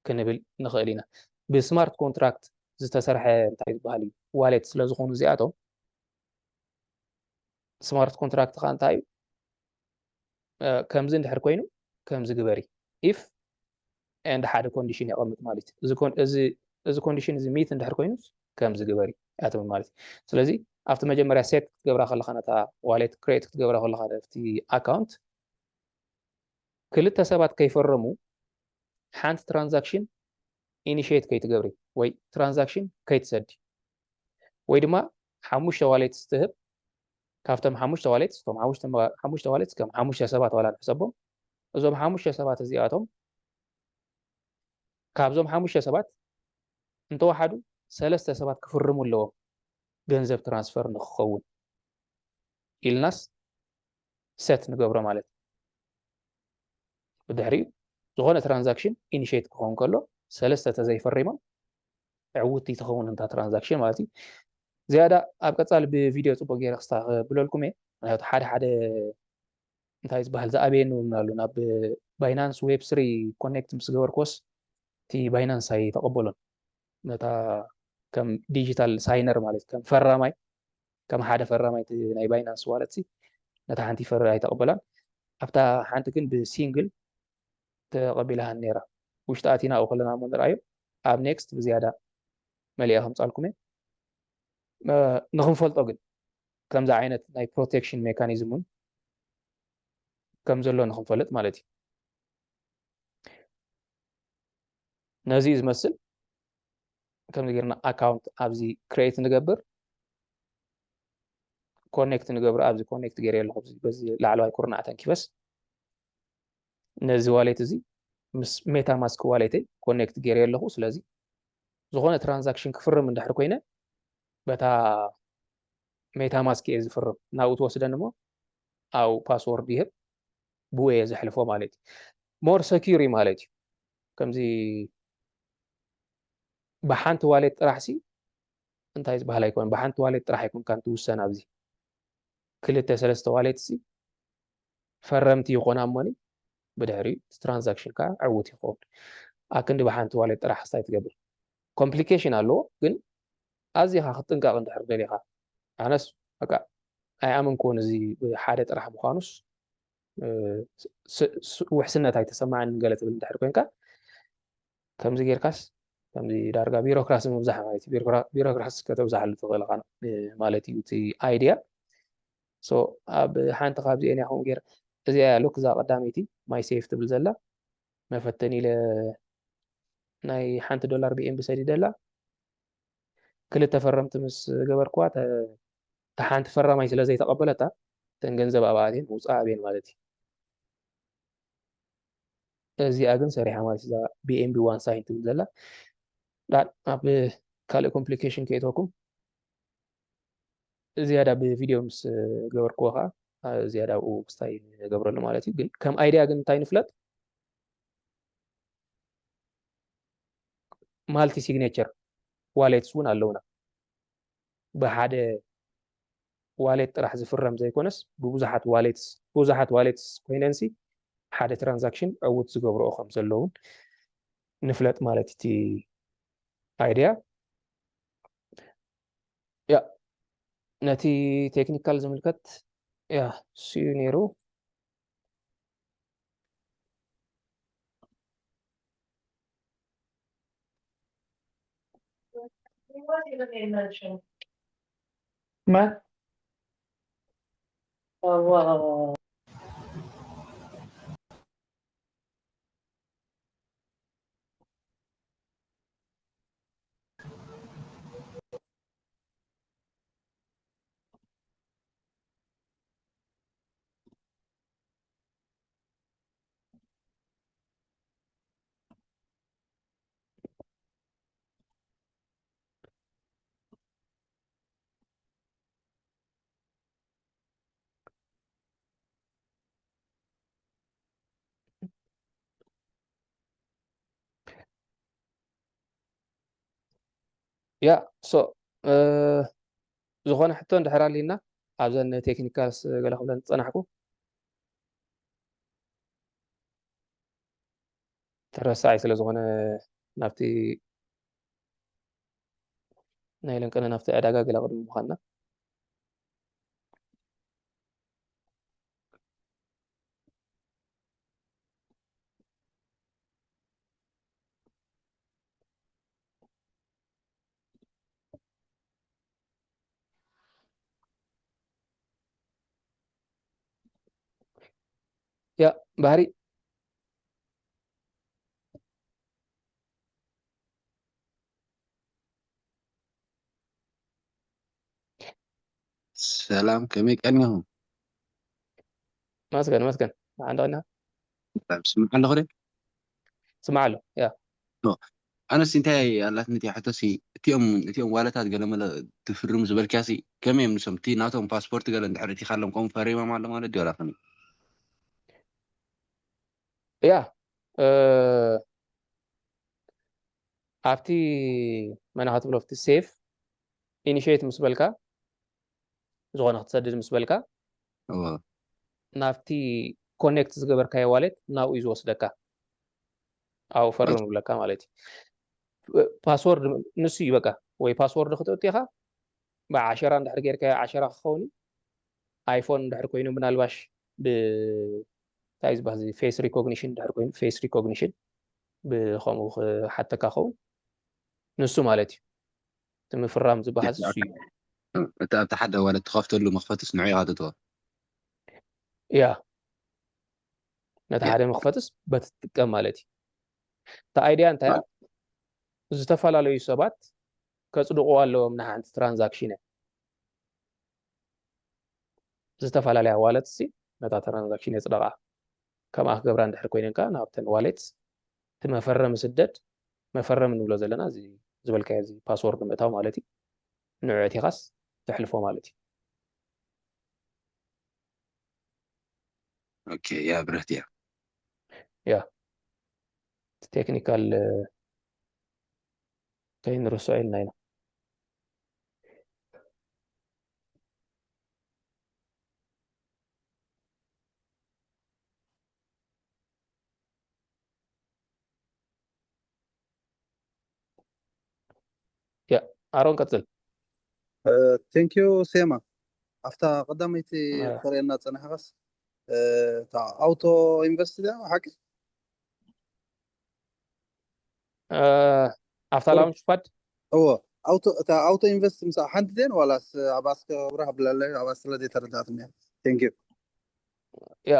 ክንብል ንኽእል ኢና። ብስማርት ኮንትራክት ዝተሰርሐ እንታይ ዝበሃል እዩ ዋሌት ስለ ዝኾኑ እዚኣቶም ስማርት ኮንትራክት ከዓ እንታይ እዩ ከምዚ እንድሕር ኮይኑ ከምዚ ግበሪ ኢፍ ኤንድ ሓደ ኮንዲሽን የቐምጥ ማለት እዩ። እዚ ኮንዲሽን እዚ ሚት እንድሕር ኮይኑ ከምዚ ግበሪ እያ ትብል ማለት እዩ። ስለዚ ኣብቲ መጀመርያ ሴት ክትገብራ ከለካ ነታ ዋሌት ክሬት ክትገብራ ከለካ ነቲ ኣካውንት ክልተ ሰባት ከይፈረሙ ሓንቲ ትራንዛክሽን ኢኒሽት ከይትገብሪ ወይ ትራንዛክሽን ከይትሰዲ ወይ ድማ ሓሙሽተ ዋሌትስ ትህብ። ካብቶም ሓሙሽተ ዋሌትስ እቶም ሓሙሽተ ዋሌትስ ከም ሓሙሽተ ሰባት ዋላ ንሕሰቦም፣ እዞም ሓሙሽተ ሰባት እዚኣቶም ካብዞም ሓሙሽተ ሰባት እንተወሓዱ ሰለስተ ሰባት ክፍርሙ ኣለዎም ገንዘብ ትራንስፈር ንክኸውን ኢልናስ ሴት ንገብሮ ማለት እዩ። ብድሕሪኡ ዝኾነ ትራንዛክሽን ኢኒሽት ክኸውን ከሎ ሰለስተ ተዘይፈሪሞም ዕውቲ ትኸውን እንታ ትራንዛክሽን ማለት እዩ። ዝያዳ ኣብ ቀፃሊ ብቪድዮ ፅቡቅ ገይረ ክስታ ክብለልኩም እየ። ምክንያቱ ሓደ ሓደ እንታይ ዝበሃል ዝኣበየኒ እውን ኣሎ። ናብ ባይናንስ ዌብ ስሪ ኮኔክት ምስ ገበርክዎስ እቲ ባይናንስ ኣይተቐበሎን። ነታ ከም ዲጂታል ሳይነር ማለት ከም ፈራማይ ከም ሓደ ፈራማይ እቲ ናይ ባይናንስ ዋለት ሲ ነታ ሓንቲ ፈር ኣይተቐበላን። ኣብታ ሓንቲ ግን ብሲንግል ተቐቢላሃን ነይራ። ውሽጢ ኣቲና ኣብኡ ከለና እሞ ንርኣዮ ኣብ ኔክስት ብዝያዳ መሊኣ ከምፃልኩም እየ። ንክንፈልጦ ግን ከምዚ ዓይነት ናይ ፕሮቴክሽን ሜካኒዝም እውን ከም ዘሎ ንክንፈልጥ ማለት እዩ። ነዚ እዩ ዝመስል። ከምዚ ጌርና ኣካውንት ኣብዚ ክሬት ንገብር፣ ኮኔክት ንገብር። ኣብዚ ኮኔክት ገይረ ኣለኹ በዚ ላዕለዋይ ኩርናዕ ተንኪፈስ። ነዚ ዋሌት እዚ ምስ ሜታማስክ ዋሌተይ ኮኔክት ገይረ ኣለኹ። ስለዚ ዝኾነ ትራንዛክሽን ክፍርም እንድሕር ኮይነ በታ ሜታማስክ እየ ዝፍርም። ናብኡ ትወስደኒ እሞ ኣብኡ ፓስወርድ ይህብ፣ ብኡ እየ ዘሕልፎ ማለት እዩ። ሞር ሰኪር እዩ ማለት እዩ። ከምዚ ብሓንቲ ዋሌት ጥራሕ ሲ እንታይ ዝበሃል ኣይኮነን። ብሓንቲ ዋሌት ጥራሕ ኣይኮንካን ትውሰን። ኣብዚ ክልተ ሰለስተ ዋሌት ሲ ፈረምቲ ይኾና እሞኒ ብድሕሪኡ እቲ ትራንዛክሽን ከዓ ዕውት ይኸውን። ኣክንዲ ብሓንቲ ዋሌት ጥራሕ ስታይ ትገብር ኮምፕሊኬሽን ኣለዎ፣ ግን ኣዚኻ ክትጥንቀቕ እንድሕር ደሊኻ ኣነስ በቃ ኣይኣመንክዎን እዚ ብሓደ ጥራሕ ምዃኑስ ውሕስነት ኣይተሰማዕን ገለ ትብል እንድሕር ኮይንካ ከምዚ ጌርካስ ከምዚ ዳርጋ ቢሮክራሲ ምብዛሕ ማለት እዩ። ቢሮክራሲ ከተብዝሓሉ ትኽእል ኢኻ ማለት እዩ እቲ ኣይድያ። ሶ ኣብ ሓንቲ ካብዚአን እያ ከምኡ ገይረ እዚኣ እያ ሎክ እዛ ቀዳመይቲ ማይ ሴፍ ትብል ዘላ መፈተኒ ኢለ ናይ ሓንቲ ዶላር ብኤምቢ ሰዲደላ ክልተ ፈረምቲ ምስ ገበርክዋ እታ ሓንቲ ፈራማይ ስለ ዘይተቐበለታ እተን ገንዘብ ኣብኣትየን ውፃእ ኣብየን ማለት እዩ። እዚኣ ግን ሰሪሓ ማለት እዛ ቢኤምቢ ዋን ሳይን ትብል ዘላ ኣብ ካልእ ኮምፕሊኬሽን ከይትወኩም ዝያዳ ብቪድዮ ምስ ገበርክዎ ከዓ ዝያዳ ኣብኡ ምስታይ ንገብረሉ ማለት እዩ። ግን ከም ኣይድያ ግን እንታይ ንፍለጥ ማልቲ ሲግኔቸር ዋሌትስ እውን ኣለውና። ብሓደ ዋሌት ጥራሕ ዝፍረም ዘይኮነስ ብብዙሓት ዋሌትስ ብዙሓት ዋሌትስ ኮይነንሲ ሓደ ትራንዛክሽን ዕውት ዝገብርኦ ከም ዘለውን ንፍለጥ ማለት እቲ ኣይድያ ያ ነቲ ቴክኒካል ዝምልከት ያ እሱ እዩ ነይሩ። ያ ሶ ዝኾነ ሕቶ እንድሕር ኣሊና ኣብዘን ቴክኒካልስ ገለ ክብለን ዝፀናሕኩ ተረሳዒ ስለ ዝኾነ ናብቲ ናይ ለንቀነ ናብቲ ዕዳጋ ገለ ቅድሚ ምዃንና ያ ባህሪ ሰላም ከመይ ቀኒኹም? መስገን መስገን ንዓንዳ ቀኒኻ ስምዓ ኣለኹ ደ ስምዓ ኣሎ ያ ኣነስ እንታይ ኣላትኒ እቲ ሕቶ ሲ እቲኦም እቲኦም ዋለታት ገለመለ ትፍርም ዝበልክያ ሲ ከመይ እዮም ንሶም እቲ ናቶም ፓስፖርት ገለ እንድሕር እቲ ካሎም ከምኡ ፈሪሞም ኣሎ ማለት ድዩ ወላ ከመይ ያ ኣብቲ መን ክትብሎ ኣብቲ ሴፍ ኢኒሽት ምስ በልካ ዝኾነ ክትሰድድ ምስ በልካ ናብቲ ኮኔክት ዝገበርካዮ ዋሌት ናብኡ እዩ ዝወስደካ ኣብኡ ፈርም ይብለካ ማለት እዩ ፓስወርድ ንሱ እዩ በቃ ወይ ፓስወርድ ክትእትኻ ብዓሸራ እንድሕር ጌርካዮ ዓሸራ ክኸውን እዩ ኣይፎን እንድሕር ኮይኑ ምናልባሽ ብ እንታይ ዝበሃል ፌስ ሪኮግኒሽን ድሕር ኮይኑ ፌስ ሪኮግኒሽን ብከምኡ ክሓተካ ኸውን ንሱ ማለት እዩ እቲ ምፍራም ዝበሃል እሱ እዩ እቲ ኣብቲ ሓደ ዋለት ትኸፍተሉ መኽፈትስ ንዑ ኢኻ ትእትዎ ያ ነቲ ሓደ መኽፈትስ በቲ ትጥቀም ማለት እዩ እቲ ኣይድያ እንታይ ዝተፈላለዩ ሰባት ከፅድቑ ኣለዎም ንሓንቲ ትራንዛክሽን እያ ዝተፈላለያ ዋለት ሲ ነታ ትራንዛክሽን የፅደቓ ከምኣ ክገብራ እንድሕር ኮይነን ከኣ ናብተን ዋሌት እቲ መፈረሚ ስደድ መፈረሚ ንብሎ ዘለና እዚ ዝበልካዮ እዚ ፓስወርድ ምእታው ማለት እዩ። ንዑ ኣእቲኻስ ተሕልፎ ማለት እዩ። ኦኬ፣ ያ ብረት እያ። ያ ቴክኒካል ከይንርስዖ ኢልና ኢና። ያ ኣሮን ቀጽል። ቴንክ ዩ ሴማ። ኣብታ ቀዳመይቲ እ። ተርእየና ጸናሕኻስ እታ ኣውቶ ኢንቨስት ድያ ሓቂ? እ፣ ኣብታ ቁሩብ። ላውንች ፓድ እዎ ኣውቶ እታ ኣውቶ ኢንቨስት ምስ ሓንቲ ደን ዋላስ ኣብ ኣስከ ብራህ ብላለይ ኣብ ኣስለ ዘይተረዳእትኒ። ቴንክ ዩ። ያ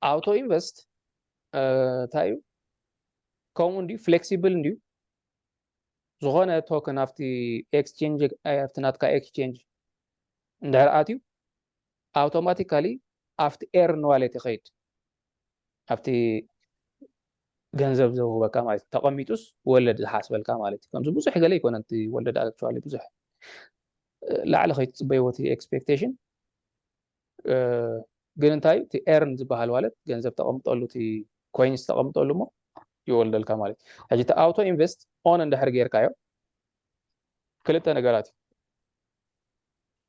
ኣውቶ ኢንቨስት እንታይ እዩ? ከምኡ እንድዩ ፍሌክሲብል እንድዩ። ዝኾነ ቶከን ኣብቲ ኤክስቼንጅ ኣብቲ ናትካ ኤክስቼንጅ እንድሕር ኣትዩ ኣውቶማቲካሊ ኣብቲ ኤርን ዋሌት ይኸይድ። ኣብቲ ገንዘብ ዘውህበካ ማለት እዩ። ተቐሚጡስ ወለድ ዝሓስበልካ ማለት እዩ። ከምዚ ብዙሕ ገለ ይኮነ እቲ ወለድ ኣክቹዋሊ ብዙሕ እ፣ ላዕሊ ከይትጽበይዎ እቲ ኤክስፔክቴሽን። እ፣ ግን እንታይ እቲ ኤርን ዝበሃል ዋለት ገንዘብ ተቐምጠሉ እቲ ኮይንስ ተቐምጠሉ እሞ ይወልደልካ ማለት እዩ። ሕጂ እቲ ኣውቶ ኢንቨስት ኦን እንድሕር ጌርካዮ ክልተ ነገራት እዩ።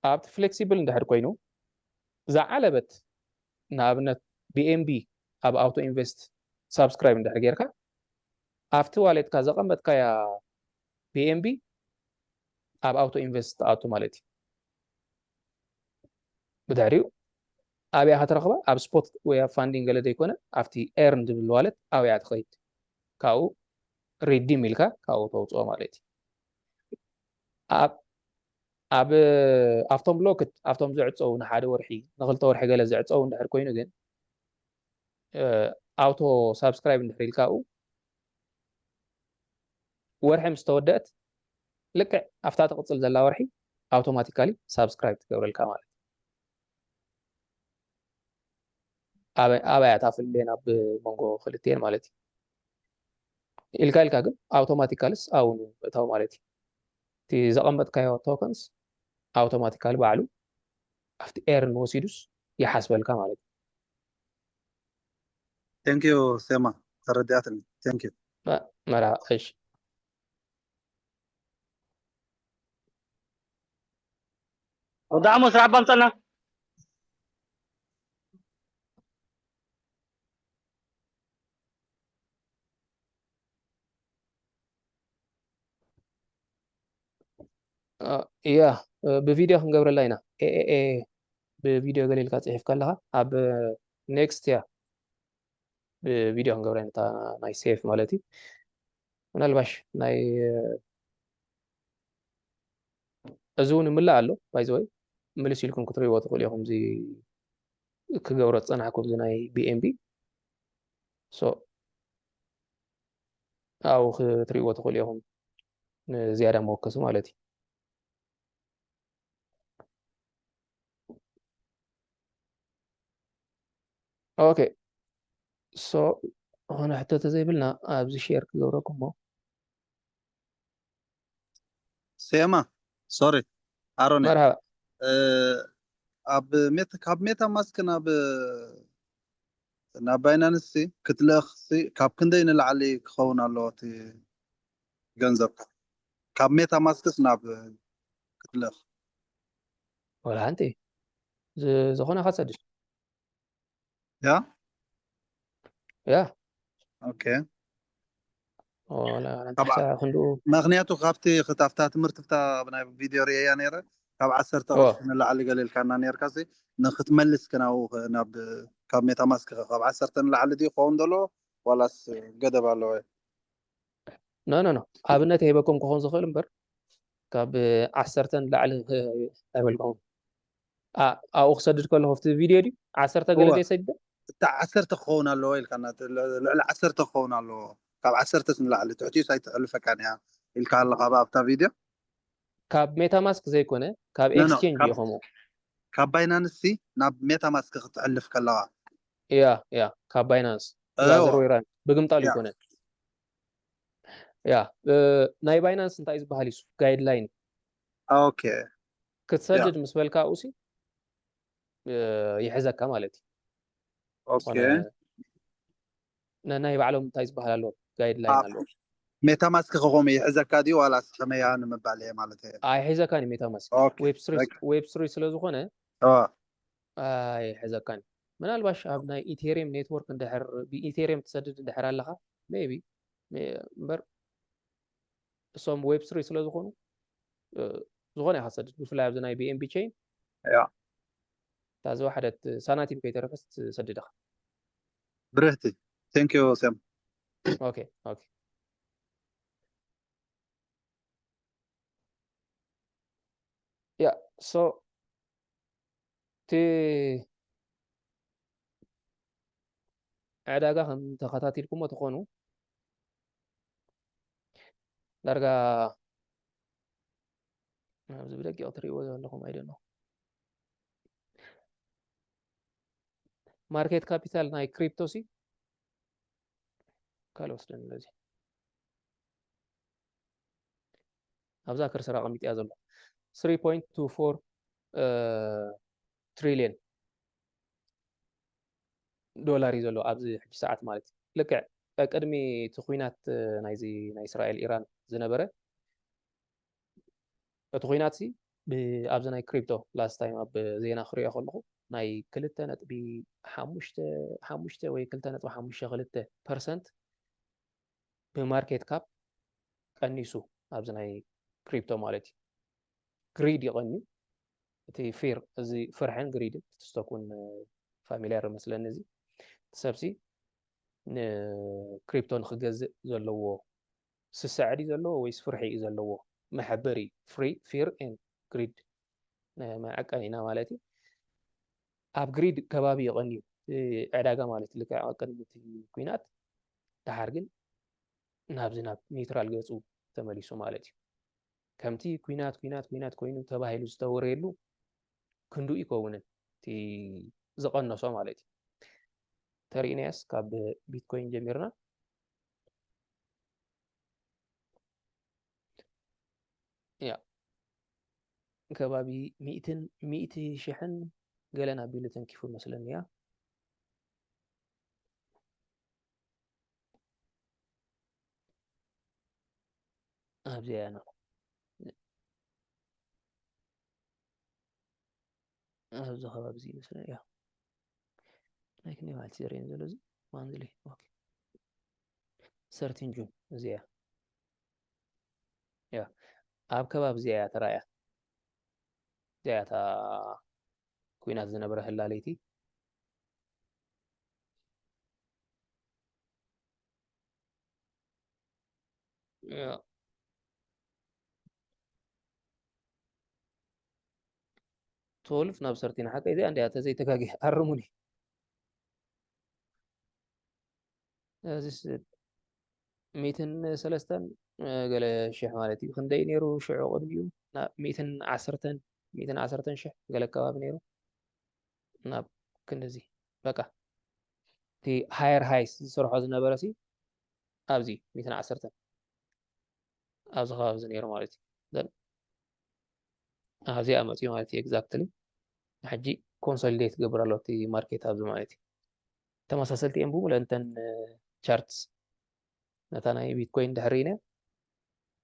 ኣብቲ ፍሌክሲብል እንድሕር ኮይኑ ዝዓለበት ንኣብነት ቢኤንቢ ኣብ ኣውቶ ኢንቨስት ሳብስክራይብ እንድሕር ጌርካ ኣብቲ ዋሌትካ ዘቐመጥካያ ቢኤንቢ ኣብ ኣውቶ ኢንቨስት ትኣቱ ማለት እዩ። ብድሕሪኡ ኣብያ ክትረኽባ ኣብ ስፖት ወይ ኣብ ፋንዲንግ ገለ ዘይኮነ ኣብቲ ኤርን ዝብል ዋለት ኣብያ ትኸይድ ካብኡ ሪዲም ኢልካ ካብኡ ተውፅኦ ማለት እዩ። ኣብ ኣብ ኣብቶም ብሎክት ኣብቶም ዝዕፀው ንሓደ ወርሒ ንክልተ ወርሒ ገለ ዝዕፀው እንድሕር ኮይኑ ግን ኣውቶ ሳብስክራይብ እንድሕር ኢልካኡ ወርሒ ምስ ተወደአት ልክዕ ኣብታ ትቕፅል ዘላ ወርሒ ኣውቶማቲካሊ ሳብስክራይብ ትገብረልካ ማለት እዩ። ኣበያ እታ ፍልልየን ኣብ መንጎ ክልትኤን ማለት እዩ። ኢልካ ኢልካ ግን ኣውቶማቲካልስ ኣብኡ ምእታው ማለት እዩ። እቲ ዘቐመጥካዮ ቶከንስ ኣውቶማቲካሊ ባዕሉ ኣብቲ ኤርን ወሲዱስ ይሓስበልካ ማለት እዩ። ቴንክ ዩ ሴማ ተረዲኣትኒ። ቴንክ ዩ መርሃ እሺ ወዲ ዓሞ ስራሕ ባምፀና እያ ብቪድዮ ክንገብረላ ኢና ኤኤኤ ብቪድዮ ገሊልካ ፅሒፍ ከለካ ኣብ ኔክስት እያ ብቪድዮ ክንገብረ ኢና ናይ ሴፍ ማለት እዩ ምናልባሽ ናይ እዚ እውን ይምላእ ኣሎ ባይዘወይ ምልስ ኢልኩም ክትሪእዎ ትኽእሉ ኢኹም እዚ ክገብሮ ዝፀናሕኩ እዚ ናይ ቢኤንቢ ኣብኡ ክትሪእዎ ትኽእሉ ኢኹም ንዝያዳ መወከሲ ማለት እዩ ኦኬ ሶ ዝኾነ ሕቶ ተዘይብልና ኣብዚ ሼር ክገብረኩም ሞ ሴማ ሶሪ ኣሮን መርሃባ ኣብ ሜታ ካብ ሜታ ማስክ ናብ ናብ ባይናንስ ክትልእኽ ካብ ክንደይ ንላዕሊ ክኸውን ኣለዎ እቲ ገንዘብካ ካብ ሜታ ማስክስ ናብ ክትልእኽ ወላ ሓንቲ ዝኾነ ካሰድል ያ ያ ኦኬ ክንድኡ ምክንያቱ ካብቲ ክታፍታ ትምህርቲ ፍታ ናይ ቪድዮ ርእያ ነረ ካብ ዓሰርተ ቅርሺ ንላዕሊ ገለ ኢልካና ነርካ ንክትመልስ ክናው ናብ ካብ ሜታ ማስክ ካብ ዓሰርተ ንላዕሊ ድዩ ክኸውን ዘሎ ዋላስ ገደብ ኣለዎ ኖ ኖ ኖ ኣብነት ሂበኩም ክኸውን ዝኽእል እምበር ካብ ዓሰርተ ንላዕሊ ኣይበልኩም ኣብኡ ክሰድድ ከለኹ ኣብቲ ቪድዮ ድዩ ዓሰርተ ገለ ድየ ሰዲደ እታ ዓሰርተ ክኸውን ኣለዎ ኢልካና ልዕሊ ዓሰርተ ክኸውን ኣለዎ ካብ ዓሰርተ ንላዕሊ ትሕቲኡስ ኣይትሕልፈካን እያ ኢልካ ኣለካ ኣብታ ቪድዮ ካብ ሜታ ማስክ ዘይኮነ ካብ ኖ፣ ኖ፣ ኤክስቼንጅ ካብ- እዩ ከምኡ ካብ ባይናንስ ናብ ሜታ ማስክ ክትሕልፍ ከለካ ያ ያ ካብ ባይናንስ Oh, ራዘር ወይ ራን ብግምጣሉ yeah. ይኮነ ያ እ፣ ናይ ባይናንስ እንታይ ዝበሃል ይሱ ጋይድላይን ኦኬ። ክትሰድድ ምስ በልካ ኡሲ እ፣ ይሕዘካ ማለት እዩ። ኦኬ። ዝኾነ ነናይ ባዕሎም እንታይ ዝበሃል ኣለዎም ጋይድላይን ኣለዎም። ሜታማስክ ከኸም ይሕዘካ ድዩ ዋላ ከመያ ንምባል እየ ማለት እየ። ኣይሕዘካን እዩ ሜታማስክ ኦኬ። ዌብ ስሪ ኦኬ። ዌብ ስሪ ስለ ዝኾነ ኦ፣ ኣይሕዘካን እዩ። ምናልባሽ ኣብ ናይ ኢቴሪየም ኔትወርክ እንድሕር ብኢቴሪየም ትሰድድ እንድሕር ኣለኻ ሜቢ እምበር እሶም ዌብ ስሪ ስለ ዝኾኑ እ፣ ዝኾነ ኢኻ ትሰድድ ብፍላይ ኣብዚ ናይ ቢኤንቢ ቼን ያ። እታ ዝወሓደት ሳናቲም ከይተረፈስ ትሰድድ ኢኻ። ብርህቲ። Thank you ሴም። ኦኬ ኦኬ ያ ሶ እቲ ዕዳጋ ከም ተኸታቲልኩሞ ትኾኑ ዳርጋ ኣብዚ ብደቂቕ ትሪእዎ ዘለኹም ኣይደኖ ማርኬት ካፒታል ናይ ክሪፕቶ ሲ ካልእ ወስደን ነዚ ኣብዛ ከርሰር ኣቐሚጥያ ዘሎ three point two four trillion ዶላር እዩ ዘሎ ኣብዚ ሕጂ ሰዓት ማለት እዩ። ልክዕ ቅድሚ እቲ ኩናት ናይዚ ናይ እስራኤል ኢራን ዝነበረ እቲ ኩናት ሲ ኣብዚ ናይ ክሪፕቶ last time ኣብ ዜና ክሪኦ ከለኹ ናይ ክልተ ነጥቢ ሓሙሽተ ሓሙሽተ ወይ ክልተ ነጥቢ ሓሙሽተ ክልተ ፐርሰንት ብማርኬት ካፕ ቀኒሱ ኣብዚ ናይ ክሪፕቶ ማለት እዩ። ግሪድ ይቐንዩ እቲ ፊር እዚ ፍርሕን ግሪድን እቲ ስቶክ እውን ፋሚሊያር መስለኒ እዚ እቲ ሰብሲ ንክሪፕቶ ንክገዝእ ዘለዎ ስስዐ ድዩ ዘለዎ ወይስ ፍርሒ እዩ ዘለዎ መሐበሪ ፍሪ ፊር ኤን ግሪድ መዐቀኒና ማለት እዩ ኣብ ግሪድ ከባቢ ይቐንዩ ዕዳጋ ማለት ልክዕ ቅድሚ እቲ ኩናት ደሓር ግን ናብዚ ናብ ኒውትራል ገፁ ተመሊሱ ማለት እዩ ከምቲ ኩናት ኩናት ኩናት ኮይኑ ተባሂሉ ዝተወረየሉ ክንዱ ይከውንን እቲ ዝቐነሶ ማለት እዩ ተሪእናያስ ካብ ቢትኮይን ጀሚርና ያ ከባቢ ሚእትን ሚእቲ ሽሕን ገለን ኣቢሉ ተንኪፉ መስለኒ ያ ኣብዚኣ ያ ኣብዚ ከባቢ እዚ ይመስለኒ ያ ናይ ክንደይ ማለት ዘርእየን ዘሎ እዚ ማንዝሊ ሰርቲን ጁን እዚኣ ያ ኣብ ከባቢ እዚኣ እያ ተራእያ እዚኣ እታ ኩናት ዝነበረ ህላለይቲ ያ ትወልፍ ናብ ሰርቲን ሓቀይ እዚኣ እንዲያ ተዘይተጋጊ ኣርሙኒ እዚስ ሚእትን ሰለስተን ገለ ሽሕ ማለት እዩ ክንደይ ነይሩ ሽዑ ቅድሚኡ ሚእትን ዓሰርተን ሚእትን ዓሰርተን ሽሕ ገለ ኣከባቢ ነይሩ ናብ ክንድዚ በቃ እቲ ሃየር ሃይስ ዝሰርሖ ዝነበረ ሲ ኣብዚ ሚእትን ዓሰርተን ኣብዚ ከባቢ እዚ ነይሩ ማለት እዩ ኣብዚኣ መፅኡ ማለት እዩ exactly ሕጂ ኮንሶሊዴት ገብር ኣሎ እቲ ማርኬት ኣብዚ ማለት እዩ ተመሳሰልቲ እዮም ብምሉእ እንተን ቻርትስ ነታ ናይ ቢትኮይን ድሕሪ ኢነ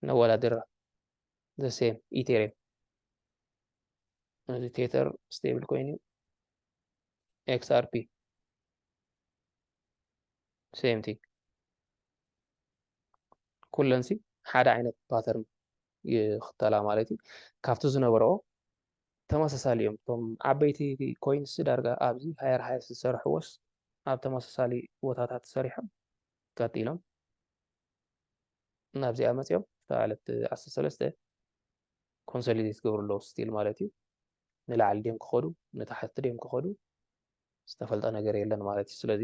ነወዳድራ the same ኢቴሪየም እዚ ቴተር ስቴብል ኮይን እዩ ኤክስኣርፒ same thing ኩለን ሲ ሓደ ዓይነት ፓተርን ይኽተላ ማለት እዩ ካብቲ ዝነበረኦ ተመሳሳሊ እዮም እቶም ዓበይቲ ኮይንስ ዳርጋ ኣብዚ ሃየር ሃይስ ዝሰርሕዎስ ኣብ ተመሳሳሊ ቦታታት ሰሪሖም ቀጢሎም ናብዚኣ መፅኦም ዝተባሃለት ዓሰርተ ሰለስተ ኮንሶሊዴት ገብሩ ኣለዉ ስቲል ማለት እዩ ንላዕሊ ድዮም ክኸዱ ንታሕቲ ድዮም ክኸዱ ዝተፈልጠ ነገር የለን ማለት እዩ ስለዚ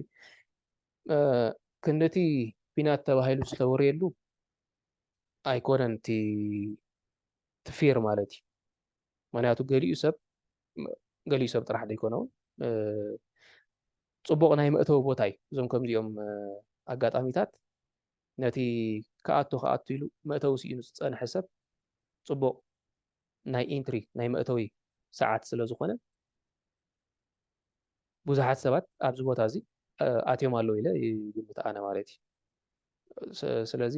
ክንድቲ ፊናት ተባሂሉ ዝተወረየሉ ኣይኮነን እቲ ፊር ማለት እዩ ምክንያቱ ገሊኡ ሰብ ገሊኡ ሰብ ጥራሕ ዘይኮነ እውን ጽቡቕ ናይ መእተዊ ቦታ እዩ። እዞም ከምዚኦም ኣጋጣሚታት ነቲ ክኣቱ ክኣቱ ኢሉ መእተዊ ስኢኑ ዝጸንሐ ሰብ ጽቡቕ ናይ ኢንትሪ ናይ መእተዊ ሰዓት ስለ ዝኾነ ብዙሓት ሰባት ኣብዚ ቦታ እዚ ኣትዮም ኣለዉ ኢለ ይግምት ኣነ ማለት እዩ። ስለዚ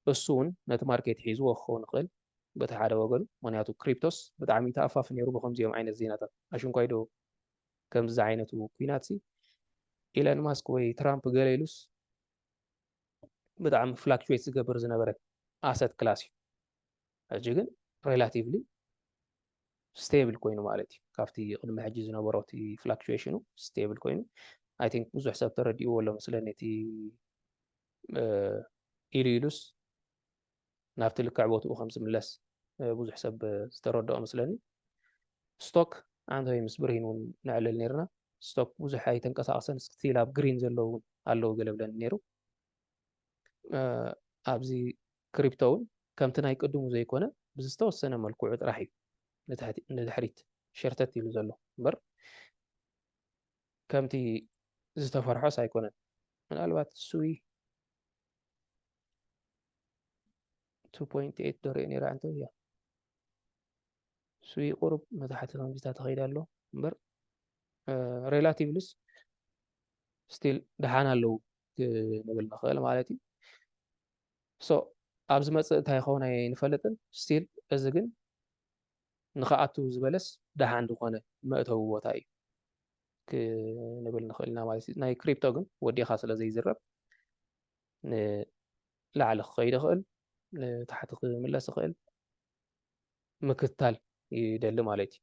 እሱ እውን ነቲ ማርኬት ሒዝዎ ክኸውን ይኽእል በቲ ሓደ ወገኑ። ምክንያቱ ክሪፕቶስ ብጣዕሚ ተኣፋፊ ነይሩ ብከምዚኦም ዓይነት ዜናታት። ኣሽንኳይ ዶ ከምዚ ዝዓይነቱ ኩናት ሲ ኢለን ማስክ ወይ ትራምፕ ገለ ኢሉስ ብጣዕሚ ፍላክቹዌት ዝገብር ዝነበረ ኣሰት ክላስ እዩ። ሕጂ ግን ሬላቲቭሊ ስቴብል ኮይኑ ማለት እዩ። ካብቲ ቅድሚ ሕጂ ዝነበሮ እቲ ፍላክቹዌሽኑ ስቴብል ኮይኑ፣ ኣይ ቲንክ ብዙሕ ሰብ ተረዲእዎ ኣሎ መስለኒ። እቲ ኢሉ ኢሉስ ናብቲ ልክዕ ቦትኡ ከም ዝምለስ ብዙሕ ሰብ ዝተረድኦ መስለኒ። ስቶክ ኣንቶይ ምስ ብርሂን እውን ነዕልል ነርና። ስቶክ ብዙሕ ኣይተንቀሳቐሰን፣ ስቲል ኣብ ግሪን ዘለዉ እውን ኣለዉ ገለ ብለን ነይሩ። ኣብዚ ክሪፕቶ እውን ከምቲ ናይ ቅድሙ ዘይኮነ ብዝተወሰነ መልክዑ ጥራሕ እዩ ንድሕሪት ሸርተት ኢሉ ዘሎ እምበር ከምቲ ዝተፈርሖስ ኣይኮነን። ምናልባት ስዊ ቱ ፖይንት ኤይት ዶ ሪኦ ነይረ ኣንተ እያ ስዊ ቁሩብ መታሕቲ ከምዚታ ተኸይዳ ኣሎ እምበር ሬላቲቭሊስ ስቲል ደሓን ኣለዉ ክንብል ንኽእል ማለት እዩ። ሶ ኣብ ዝመፅእ እንታይ ይኸውን ኣይንፈልጥን። ስቲል እዚ ግን ንኽኣቱ ዝበለስ ደሓን ዝኾነ መእተዊ ቦታ እዩ ክንብል ንኽእል ኢና ማለት እዩ። ናይ ክሪፕቶ ግን ወዲኻ ስለ ዘይዝረብ ንላዕሊ ክኸይድ ይኽእል፣ ንታሕቲ ክምለስ ይኽእል ምክትታል ይደሊ ማለት እዩ።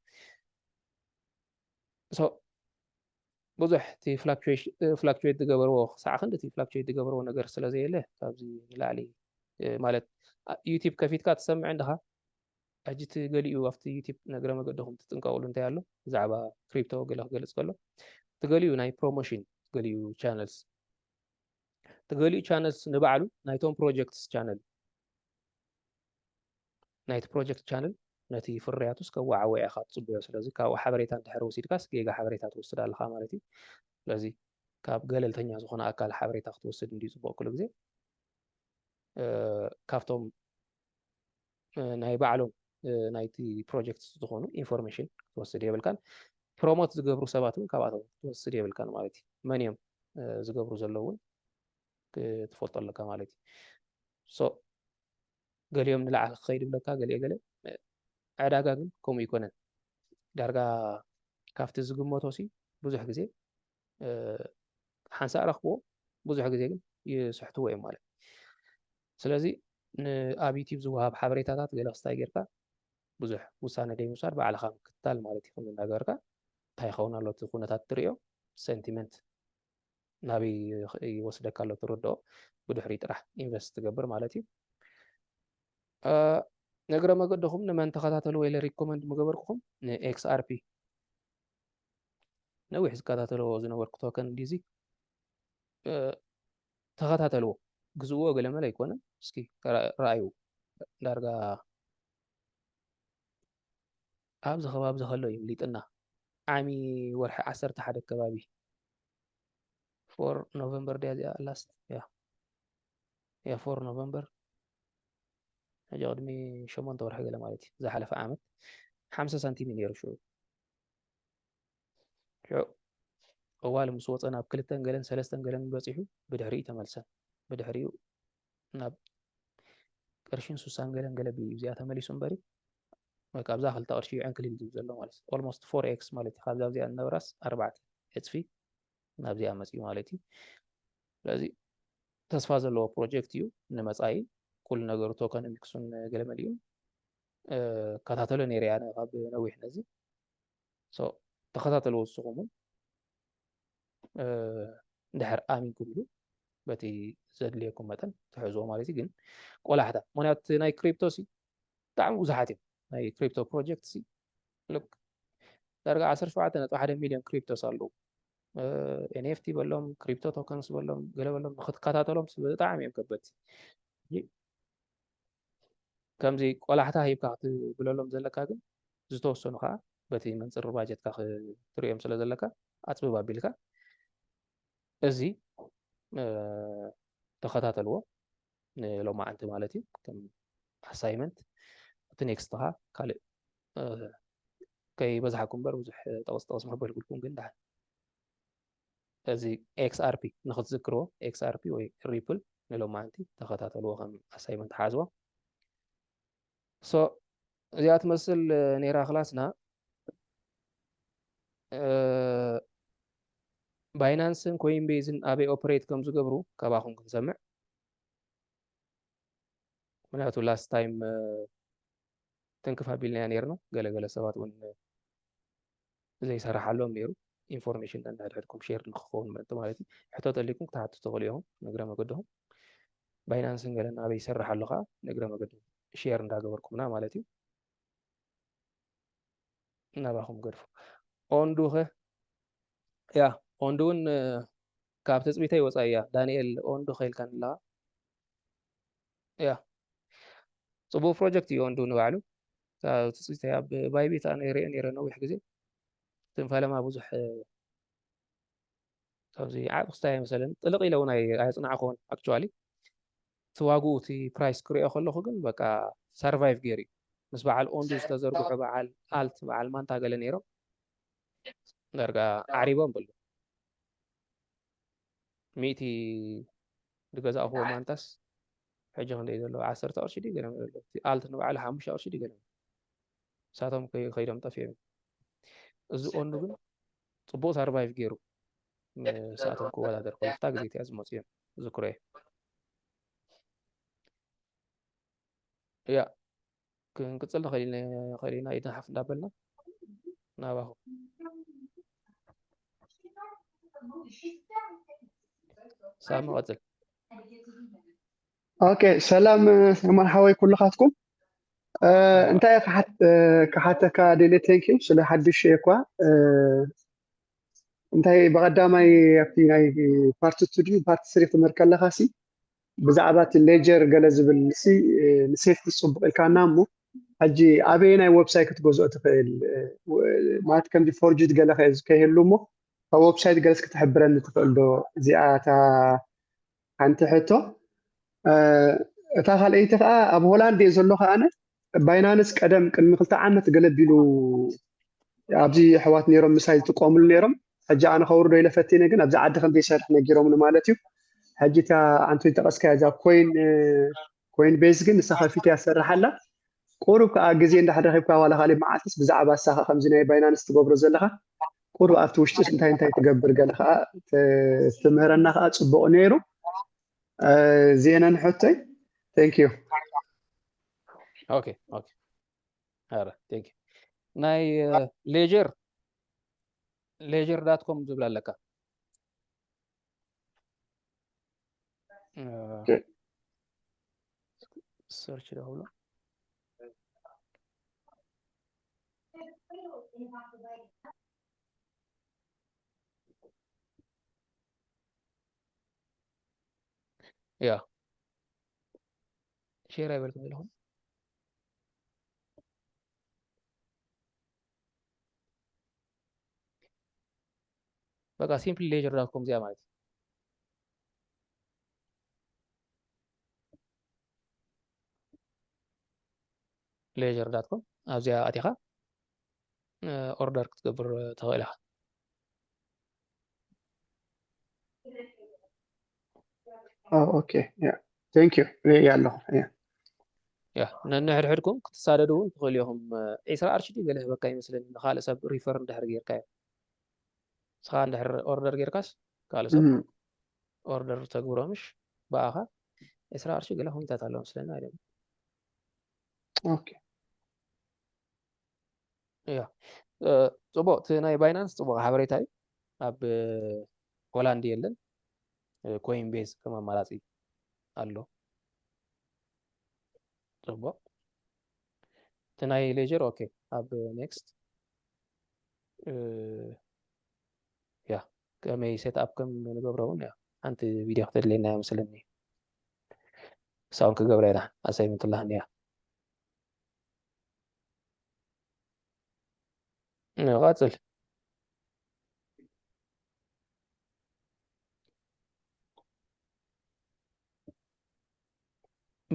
ሶ ብዙሕ እቲ ፍላክቹዌት ዝገበርዎ ክሳዕ ክንዲ እቲ ፍላክቹዌት ዝገበርዎ ነገር ስለ ዘየለ ካብዚ ንላዕሊ ማለት ዩቲብ ከፊትካ ትሰምዕ እንድኻ ሕጂ እቲ ገሊኡ ኣብቲ ዩቲብ ነግረ መገድኹም ትጥንቀቕሉ እንታይ ኣሎ ብዛዕባ ክሪፕቶ ገለ ክገልፅ ከሎ እቲ ገሊኡ ናይ ፕሮሞሽን ገሊኡ ቻነልስ እቲ ገሊኡ ቻነልስ ንባዕሉ ናይቶም ፕሮጀክትስ ቻነል ናይቲ ፕሮጀክት ቻነል ነቲ ፍርያቱስ ከወዓወ ኢኻ ትፅበዮ። ስለዚ ካብኡ ሓበሬታ እንድሕር ወሲድካስ ጌጋ ሓበሬታ ትወስድ ኣለኻ ማለት እዩ። ስለዚ ካብ ገለልተኛ ዝኾነ ኣካል ሓበሬታ ክትወስድ እንድዩ ፅቡቕ ኩሉ ግዜ። ካብቶም ናይ ባዕሎም ናይቲ ፕሮጀክት ዝኾኑ ኢንፎርሜሽን ክትወስድ የብልካን። ፕሮሞት ዝገብሩ ሰባት እውን ካብኣቶም ክትወስድ የብልካን ማለት እዩ። መን እዮም ዝገብሩ ዘለዉ እውን ክትፈልጦ ኣለካ ማለት እዩ። ሶ ገሊኦም ንላዕሊ ክኸይድ ይብለካ፣ ገሊኦ ገለ ዕዳጋ ግን ከምኡ ይኮነን። ዳርጋ ካብቲ ዝግመቶ ሲ ብዙሕ ግዜ ሓንሳእ ረኽብዎ፣ ብዙሕ ግዜ ግን ይስሕትዎ እዮም ማለት እዩ። ስለዚ ኣብ ዩቲብ ዝወሃብ ሓበሬታታት ገለ ክስታይ ጌርካ ብዙሕ ውሳነ ደይምውሳድ ባዕልኻ ምክትታል ማለት እዩ። ከምዚ እናገበርካ እንታይ ይኸውን ኣሎ እቲ ኩነታት ትሪኦ፣ ሰንቲመንት ናበይ ይወስደካ ኣሎ ትርድኦ፣ ብድሕሪ ጥራሕ ኢንቨስት ትገብር ማለት እዩ። ነግረ መገድኹም ንመን ተኸታተልዎ ኢለ ሪኮመንድ ምገበርኩኹም ንኤክስኣርፒ ነዊሕ ዝከታተልዎ ዝነበርኩ ቶከን እንዲዚ ተኸታተልዎ ግዝእዎ ገለመለ ኣይኮነን። እስኪ ረኣዩ ዳርጋ ኣብዚ ከባቢ ዝኸሎ እዩ ሊጥና ዓሚ ወርሒ ዓሰርተ ሓደ ከባቢ ፎር ኖቨምበር ድያ እዚኣ ላስት ያ ያ ፎር ኖቨምበር ሕጂ ቅድሚ ሸሞንተ ወርሒ ገለ ማለት እዩ ዝሓለፈ ዓመት ሓምሳ ሳንቲም እዩ ነይሩ ሽዑ ሽዑ ቀዋሊ ምስ ወፀ ናብ ክልተን ገለን ሰለስተን ገለን በፂሑ ብድሕሪኡ ተመልሰ ብድሕሪኡ ናብ ቅርሽን ሱሳን ገለን ገለ ብዩ እዚኣ ተመሊሱ እምበሪ ወይ ካብዛ ክልተ ቅርሺ ዕንክሊል ዝብል ዘሎ ማለት እዩ ኦልሞስት ፎር ኤክስ ማለት እዩ ካብዛ እዚኣ ዝነበራስ ኣርባዕተ ዕፅፊ ናብዚኣ መፅዩ ማለት እዩ ስለዚ ተስፋ ዘለዎ ፕሮጀክት እዩ ንመፃኢ ኩሉ ነገሩ ቶከን ሚክሱን ገለ መሊኡ ከታተሎ ነይረ እያ ካብ ነዊሕ ነዚ ተኸታተልዎ ንስኹም እውን እንድሕር ኣሚንኩምሉ በቲ ዘድልየኩም መጠን ትሕዝዎ ማለት እዩ ግን ቆላሕታ ምክንያቱ ናይ ክሪፕቶ ሲ ብጣዕሚ ብዙሓት እዮም ናይ ክሪፕቶ ፕሮጀክት ሲ ልክ ዳርጋ ዓሰርተ ሸውዓተ ነጥቢ ሓደ ሚልዮን ክሪፕቶስ ኣለዉ ኤንኤፍቲ በሎም ክሪፕቶ ቶከንስ በሎም ገለ በሎም ንክትከታተሎም ብጣዕሚ እዮም ከበድቲ ከምዚ ቆላሕታ ሂብካ ክትብለሎም ዘለካ ግን ዝተወሰኑ ከዓ በቲ መንፅር ባጀትካ ክትሪኦም ስለ ዘለካ ኣፅብብ ኣቢልካ እዚ ተኸታተልዎ ንሎማዓንቲ ማለት እዩ። ከም ኣሳይመንት እቲ ኔክስት ኻ ካልእ ከይበዝሓኩም እምበር ብዙሕ ጠቕስ ጠቕስ ምበልኩልኩም፣ ግን ደሓን እዚ ኤክስኣርፒ ንክትዝክርዎ፣ ኤክስኣርፒ ወይ ሪፕል ንሎማዓንቲ ተኸታተልዎ፣ ከም ኣሳይመንት ሓዝዎ። ሶ እዚኣ ትመስል ነይራ ክላስና። ባይናንስን ኮይን ቤዝን ኣበይ ኦፕሬት ከም ዝገብሩ ካባኹም ክንሰምዕ። ምክንያቱ ላስት ታይም ትንክፍ ኣቢልናያ ነይርና። ገለገለ ሰባት እውን ዘይሰራሓሎም ነይሩ። ኢንፎርሜሽን ነንሕድሕድኩም ሼር ንክኸውን ምእንቲ ማለት እዩ። ሕቶ ተሊኩም ክትሓቱ ትኽእሉ ኢኹም። ንግረ መገድኹም ባይናንስን ገለን ኣበይ ይሰርሕ ኣሎ ከዓ ንግረ መገድኩም ሼር እንዳገበርኩምና ማለት እዩ። ናባኹም ገድፎ። ኦንዱ ኸ? ያ፣ ኦንዱ እውን ካብ ትፅቢተይ ወፃኢ እያ። ዳንኤል ኦንዱ ኸ ኢልካኒ ኣለኻ? ያ፣ ፅቡቅ ፕሮጀክት እዩ ኦንዱ ንባዕሉ። ትፅቢተይ ኣብ ባይቢት ኣነ ሪኦ ነይረ ነዊሕ ግዜ። ግን ፈለማ ብዙሕ ካብዚ ዓብ ክስታይ ኣይመሰለኒ። ጥልቕ ኢለ እውን ኣየፅናዕክዎን። ኣክቹዋሊ እቲ ዋግኡ እቲ ፕራይስ ክሪኦ ከለኹ ግን በቃ ሰርቫይቭ ገይሩ እዩ። ምስ በዓል ኦንዱ ዝተዘርግሑ በዓል ኣልት በዓል ማንታ ገለ ነይሮም ዳርጋ ዓሪቦም በሉ። ሚእቲ ዝገዛእኽዎ ማንታስ ሕጂ ክንደይ ዘሎ? ዓሰርተ ቅርሺ ድዩ ገለ ዘሎ? እቲ ኣልት ንባዕሉ ሓሙሽተ ቅርሺ ድዩ ገለ? ንሳቶም ከይ- ከይዶም ጠፊኦም እዮም። እዚ ኦንዱ ግን ፅቡቅ ሰርቫይቭ ገይሩ ምስኣቶም ክወዳደር ክልፍታ ግዜ እቲኣ ዝመፁ እዮም ዝክሮ እየ። ያ ክንቅፅል ንኽእል ኢና ኢድና ሓፍ እንዳበልና ናባኹም። ሳሚ ቀፅል። ኦኬ ሰላም እማን ሓወይ ኩልኻትኩም። እንታይ ክሓተካ ደልየ ቴንኪዩ ስለ ሓድሽ እኳ እንታይ ብቐዳማይ ኣብቲ ናይ ፓርት ቱ ድዩ ፓርት ስሪ ክትምህር ከለኻ ሲ ብዛዕባ እቲ ሌጀር ገለ ዝብል ሲ ንሴፍቲ ፅቡቅ ኢልካና እሞ ሕጂ ኣበየናይ ዌብሳይት ክትገዝኦ ትኽእል ማለት ከምዚ ፎርጅድ ገለ ከይህሉ እሞ ካብ ዌብሳይት ገለስ ክትሕብረኒ ትኽእል ዶ? እዚኣ እታ ሓንቲ ሕቶ። እታ ካልኣይቲ ከዓ ኣብ ሆላንድ እየ ዘለኹ ኣነ። ባይናንስ ቀደም ቅድሚ ክልተ ዓመት ገለ ቢሉ ኣብዚ ኣሕዋት ነይሮም ምሳይ ዝጥቀምሉ ነይሮም። ሕጂ ኣነ ከውርዶ ኢለ ፈቲነ ግን ኣብዚ ዓዲ ከም ዘይሰርሕ ነጊሮምኒ ማለት እዩ። ሕጂ እታ ኣንቶኒ ጠቐስካያ እዛ ኮይን ኮይን ቤዝ ግን ንሳ ከፊት እያ ትሰርሕ ኣላ። ቁሩብ ከዓ ግዜ እንዳሕደረኺብካ ዋላ ካልእ መዓልትስ ብዛዕባ ንሳኻ ከምዚ ናይ ባይናንስ ትገብሮ ዘለኻ ቁሩብ ኣብቲ ውሽጥስ እንታይ እንታይ ትገብር ገለ ከዓ ትምህረና ከዓ ፅቡቕ ነይሩ። እዚአን ሕቶይ። Thank you። ኦኬ ኦኬ። ኧረ thank you። ናይ ሌጀር ሌጀር ዳት ኮም ዝብል ኣለካ። ሰርች ዶ ብሎ ያ ሼር ኣይበልኩም ዘለኹም። በቃ ሲምፕሊ ሌጀር ዳት ኮም እዚኣ ማለት እዩ። ሌጀር ዳት ኮም ኣብዚኣ ኣቲኻ ኦርደር ክትገብር ትኽእል ኢኻ። ኦኬ ቴንክ ዩ ሪእያ ኣለኹ። ያ ነንሕድሕድኩም ክትሳደዱ እውን ትኽእሉ ኢኹም። ዒስራ ቅርሺ ድዩ ገለ ህበካ ይመስለኒ ንካልእ ሰብ ሪፈር እንድሕር ጌርካዮ። ንስኻ እንድሕር ኦርደር ጌርካስ ካልእ ሰብ ኦርደር ተግብሮ ምሽ ብኣኻ ዒስራ ቅርሺ ገለ ኮይንታት ኣለዎ መስለኒ ኣይደለም። ኦኬ ያ ጽቡቕ። እቲ ናይ ባይናንስ ጽቡቕ ሓበሬታ እዩ። ኣብ ሆላንድ የለን። ኮይን ቤዝ ከም ኣማራጺ ኣሎ። ጽቡቕ። እቲ ናይ ሌጀር ኦኬ። ኣብ ኔክስት ያ ከመይ ሴት ኣፕ ከም ንገብሮ እውን ያ ሓንቲ ቪድዮ ክተድልየና እያ መስለኒ። እሳውን ክገብራ ኢና ኣሳይመንት ላህን እያ። ቀፅል።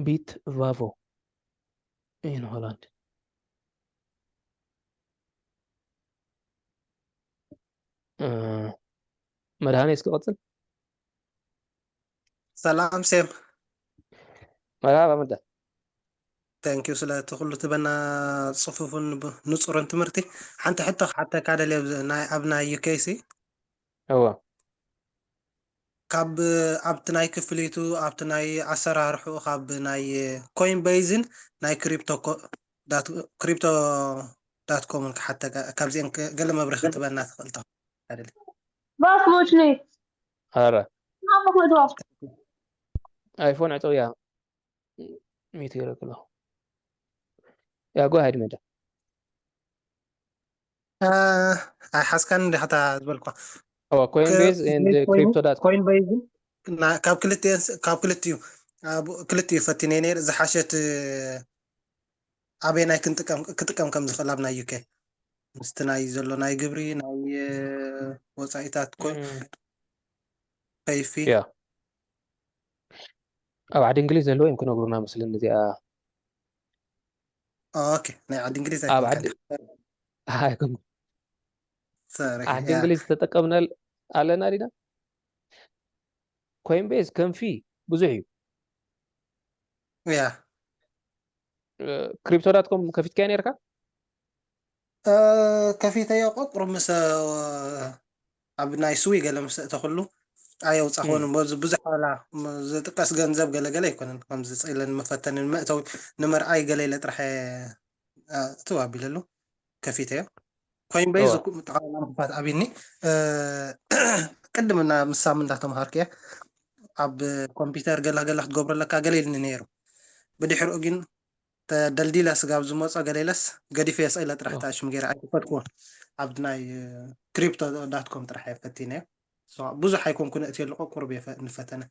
Bitvavo in Holland. መድሃኔ እስኪ ቀጽል። ሰላም ሴም። መርሃባ መዳ። Thank you ስለ እቲ ኩሉ ትበና ጽፉፍን ንጹርን ትምህርቲ። ሓንቲ ሕቶ ክሓተካ ደልየ፣ ኣብ ናይ ዩኬሲ እወ ካብ ኣብቲ ናይ ክፍሊቱ ኣብቲ ናይ ኣሰራርሑ ካብ ናይ ኮይን ቤይዝን ናይ ክሪፕቶ ክሪፕቶ ዳት ኮምን ክሓተካ፣ ካብዚአን ገለ መብርኺ ትበና ትኽእል። Wat moet nu? ኣረ Namelijk met wat? ኣይፎን ዕጠው እያ ሚት ገይረ ከለኹ ያ go ahead መዳ። ኣይሓዝካን እንዲ ሓታ ዝበልኳ እወ ኮይን ቤዝ and ክሪፕቶ ዳት ኮይን ቤይዝን ካብ ክልቲኡ ካብ ክልቲኡ ክልቲኡ ፈቲነ ነይር ዝሓሸት ኣበይ ናይ ክንጥቀም ክጥቀም ከም ዝኽእል ኣብ ናይ ዩኬ ምስቲ ናይ ዘሎ ናይ ግብሪ ናይ ወፃኢታት ከይፊ ያ ኣብ ዓዲ እንግሊዝ ዘለዎ እዮም ክነግሩና መስለኒ እዚኣ ኦኬ ናይ ዓዲ እንግሊዝ ኣብ ዓዲ ኣይኮንኩ ዓዲ እንግሊዝ ተጠቀምና ኣለና ዲና ኮይን ቤዝ ከም ፊ ብዙሕ እዩ ያ ክሪፕቶ ዳት ኮም ከፊትካዮ ነርካ ከፊተዮ ቆቁር ምስ ኣብ ናይ ስዊ ገለ ምስ እተኽሉ ኣየውፃኹን ብዙሕ ዋላ ዝጥቀስ ገንዘብ ገለገለ ኣይኮነን ከምዚ ፅለን መፈተንን መእተዊ ንምርኣይ ገለ ኢለ ጥራሕ እትው ኣቢለሉ ከፊተዮ ኮይን ቤዝ ጠቃላ ምክፋት ኣብኒ ቅድምና ምሳም እንዳተምሃርክ ኣብ ኮምፒውተር ገለ ገለ ክትገብረለካ ገለ ኢልኒ ነይሩ ብድሕሪኡ ግን ደልዲለ ስጋብ ዝመፆ ገለ ኢለስ ገዲፈ የስኢለ ጥራሕ ተኣሽም ገይረ ኣይፈትኩዎን ኣብ ናይ ክሪፕቶ ዳት ኮም ጥራሕ እየ ፈቲነዮ ብዙሕ ኣይኮንኩ ነእትየሉ ቆቁርብ እየ ንፈተነ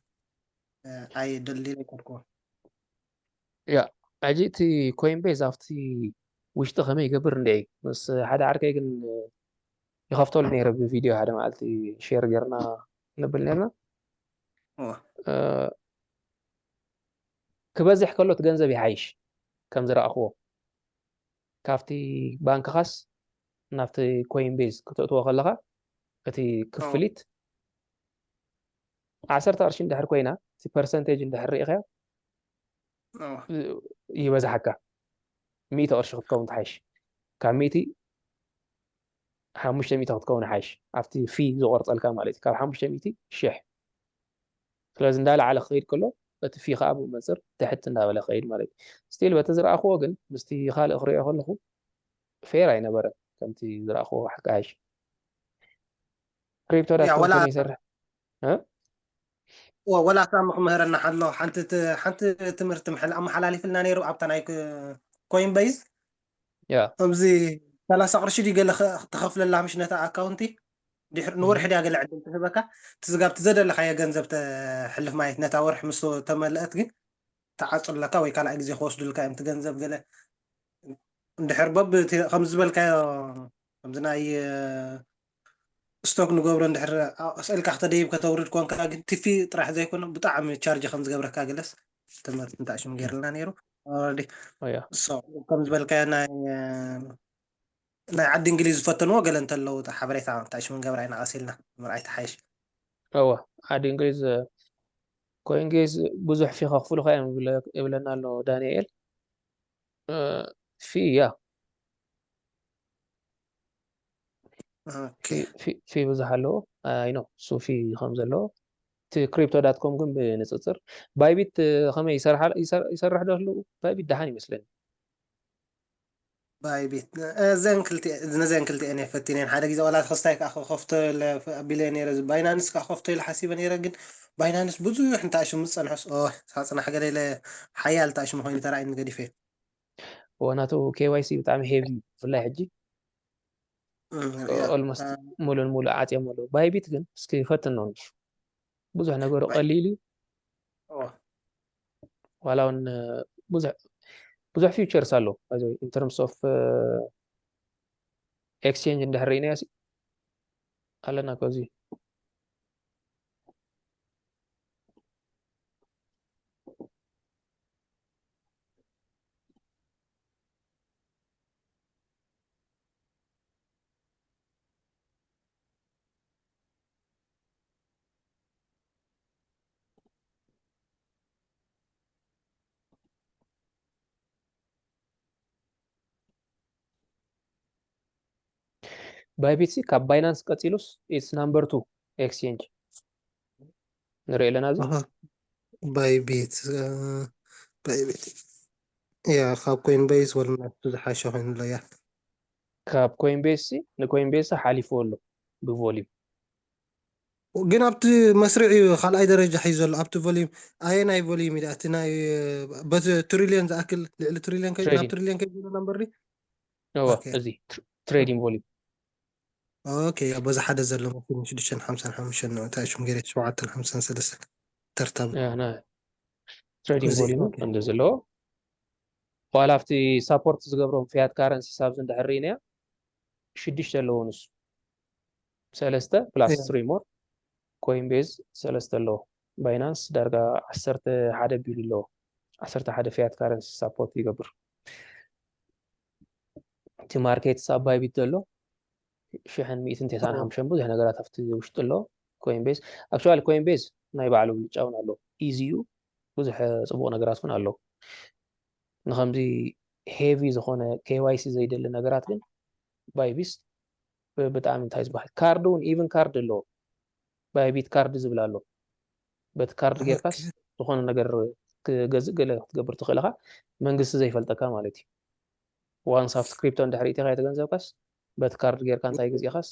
ኣይ ደልዲለ ኣይፈትኩዎን ያ ሕጂ እቲ ኮይን ቤዝ ኣብቲ ውሽጢ ከመይ ይገብር እንደ ምስ ሓደ ዓርከይ ግን ይኸፍተሉ ነይረ ብቪድዮ ሓደ መዓልቲ ሼር ጌርና ነብል ነርና ክበዝሕ ከሎ እቲ ገንዘብ ይሓይሽ ከም ዝረእኽዎ ካብቲ ባንክኻስ ናብቲ ኮይን ቤዝ ክትእትዎ ከለኻ እቲ ክፍሊት ዓሰርተ ቅርሺ እንድሕር ኮይና እቲ ፐርሰንቴጅ እንድሕር ርኢኸያ ይበዝሓካ ሚእቲ ቅርሺ ክትከውን ትሓይሽ ካብ ሚእቲ ሓሙሽተ ሚእቲ ክትከውን ሓይሽ ኣብቲ ፊ ዝቆርፀልካ ማለት እዩ ካብ ሓሙሽተ ሚእቲ ሽሕ ስለዚ እንዳለዓለ ክኸይድ ከሎ እቲ ፊ ከዓ ብመፅር ትሕት እንዳበለ ክኸይድ ማለት እዩ ስቲል በቲ ዝረኣኽዎ ግን ምስቲ ካልእ ክሪኦ ከለኹ ፌር ኣይነበረን ከምቲ ዝረኣኽዎ ሓቂ ሓይሽ ክሪፕቶ ዳት ኮም ይሰርሕ ወላ ሳሚ ክምህረና ሓሎ ሓንቲ ትምህርቲ ኣመሓላሊፍልና ነይሩ ኣብታ ናይ ኮይን በይዝ ያ ኣብዚ ሰላሳ ቅርሺ ድዩ ገለ ተኸፍለላ ምሽ ነታ ኣካውንቲ ድሕሪ ንወርሒ ድያ ገለ ዕድል ትህበካ ትዝጋብ ትዘደለካዮ ገንዘብ ተሕልፍ ማለት ነታ ወርሒ ምስ ተመልአት ግን ተዓፅለካ ወይ ካልኣይ ግዜ ክወስዱልካ እዮም ትገንዘብ ገለ እንድሕር በብ ከም ዝበልካዮ ከምዚ ናይ ስቶክ ንገብሮ እንድሕር ስእልካ ክተደይብ ከተውርድ ኮንካ ግን ቲፊ ጥራሕ ዘይኮነ ብጣዕሚ ቻርጅ ከም ዝገብረካ ገለስ ትምህርቲ እንታይ ሽም ገይርልና ነይሩ ያ ከም ዝበልካዮ ናይ ናይ ዓዲ እንግሊዝ ዝፈተንዎ ገለ እንተለዉ ሓበሬታ እንታይ ሽም ገብራ ኢና ቀሲልና ምርኣይ ተሓይሽ እወ ዓዲ እንግሊዝ ኮይን ጌዝ ብዙሕ ፊ ከኽፍሉካ እዮም ይብለና ኣሎ ዳንኤል ፊ ያ ፊ ብዙሕ ኣለዎ ኣይኖ እሱ ፊ ከም ዘለዎ እቲ ክሪፕቶ ዳት ኮም ግን ብንፅፅር ባይቢት ከመይ ይሰርሕ ዶ ኣለዉ ባይቢት ደሓን ይመስለኒ ባይቢት እዘን ክልቲኤን እየ ፈቲነን ሓደ ግዜ ቆላት ክስታይ ከዓ ክከፍቶ ኣቢለ ነረ ባይናንስ ከዓ ከፍቶ ኢለ ሓሲበ ነረ ግን ባይናንስ ብዙሕ እንታይ ሽሙ ዝፀንሖስ ሳፅናሕ ገለ ኢለ ሓያል እንታይ ሽሙ ኮይኑ ተራእይኒ ገዲፈ ወናቱ ኬዋይሲ ብጣዕሚ ሄቪ ብፍላይ ሕጂ ኦልሞስት ሙሉ ንሙሉ ዓፅዮም ኣለዉ ባይቢት ግን እስኪ ፈትኖ ብዙሕ ነገሩ ቀሊል እዩ ዋላ እውን ብዙሕ ብዙሕ ፊውቸርስ ኣሎ in terms of exchange እንድሕር ርኢናዮ ኣለና ከዚ ባይቢት ሲ ካብ ባይናንስ ቀፂሉስ it's number two exchange ንሪኦ ኣለና። እዚ ኣሃ፣ ባይቢት፣ እ፣ ባይቢት። ያ፣ ካብ ኮይን ቤዝ ወላ ናቱ ዝሓሸ ኮይኑ ኣሎ፣ ያ። ካብ ኮይን ቤዝ ሲ ንኮይን ቤዝ ሓሊፉ ኣሎ ብቮሊም። ግን ኣብቲ መስርዕ እዩ ካልኣይ ደረጃ ሒዙ ዘሎ። ኣብቲ ቮሊም፣ ኣየናይ ቮሊም እዩ? እቲ ናይ፣ እ፣ በቲ ትሪልዮን ዝኣክል፣ ልዕሊ ትሪልዮን ከ-፣ ናብ ትሬዲንግ ትሪልዮን ከይዱ ዘሎ ነምበር ድዩ? እወ፣ ኦኬ። እዚ ትሬዲንግ ቮሊም። ኦኬ፣ ያ፣ በዚ ሓደ ዘሎ መኪኑ ሽዱሽተን ሓምሳን ሓሙሽተን ነው፣ እንታይ ሽም ገይረ ሸውዓተን ሓምሳን ሰለስተ ተርታ። ያ፣ ናይ ትሬዲንግ እዚ ቮሊም ኦኬ። ከምዚ ዘለዎ። ዋላ ኣብቲ ሳፖርት ዝገብሮም ፊያት ካረንሲስ ኣብዚ እንድሕር ርኢናዮ ሽዱሽተ ኣለዎ ንሱ። ሰለስተ ፕላስ ያ። ትሪ ሞር ኮይን ቤዝ ሰለስተ ኣለዎ። ባይናንስ ዳርጋ ዓሰርተ ሓደ ቢል ኣለዎ። ዓሰርተ ሓደ ፊያት ካረንሲ ሳፖርት ይገብር። እቲ ማርኬት ኣብ ባይቢት ዘሎ ሽሕን ሚእትን ተስዓን ሓሙሽተን ብዙሕ ነገራት ኣብቲ ውሽጢ ኣሎ። ኮይን ቤዝ፣ ኣክቹዋሊ ኮይን ቤዝ ናይ ባዕሉ ብልጫ እውን ኣሎ። ኢዚ እዩ፣ ብዙሕ፣ እ፣ ፅቡቕ ነገራት እውን ኣሎ። ንከምዚ ሄቪ ዝኾነ ኬዋይሲ ዘይደሊ ነገራት ግን ባይቢስ ብ-፣ ብጣዕሚ እንታይ ዝበሃል ካርድ እውን ኢቭን ካርድ ኣለዎ። ባይቢት ካርድ ዝብል ኣሎ። በቲ ካርድ ጌርካስ ኦኬ። ዝኾነ ነገር ክገዝእ ገለ ክትገብር ትኽእል ኢኻ። መንግስቲ ዘይፈልጠካ ማለት እዩ። ዋንስ ኣብቲ ክሪፕቶ እንድሕር ኢትኻ የተገንዘብካስ በቲ ካርድ ጌርካ እንታይ ገዚእኻስ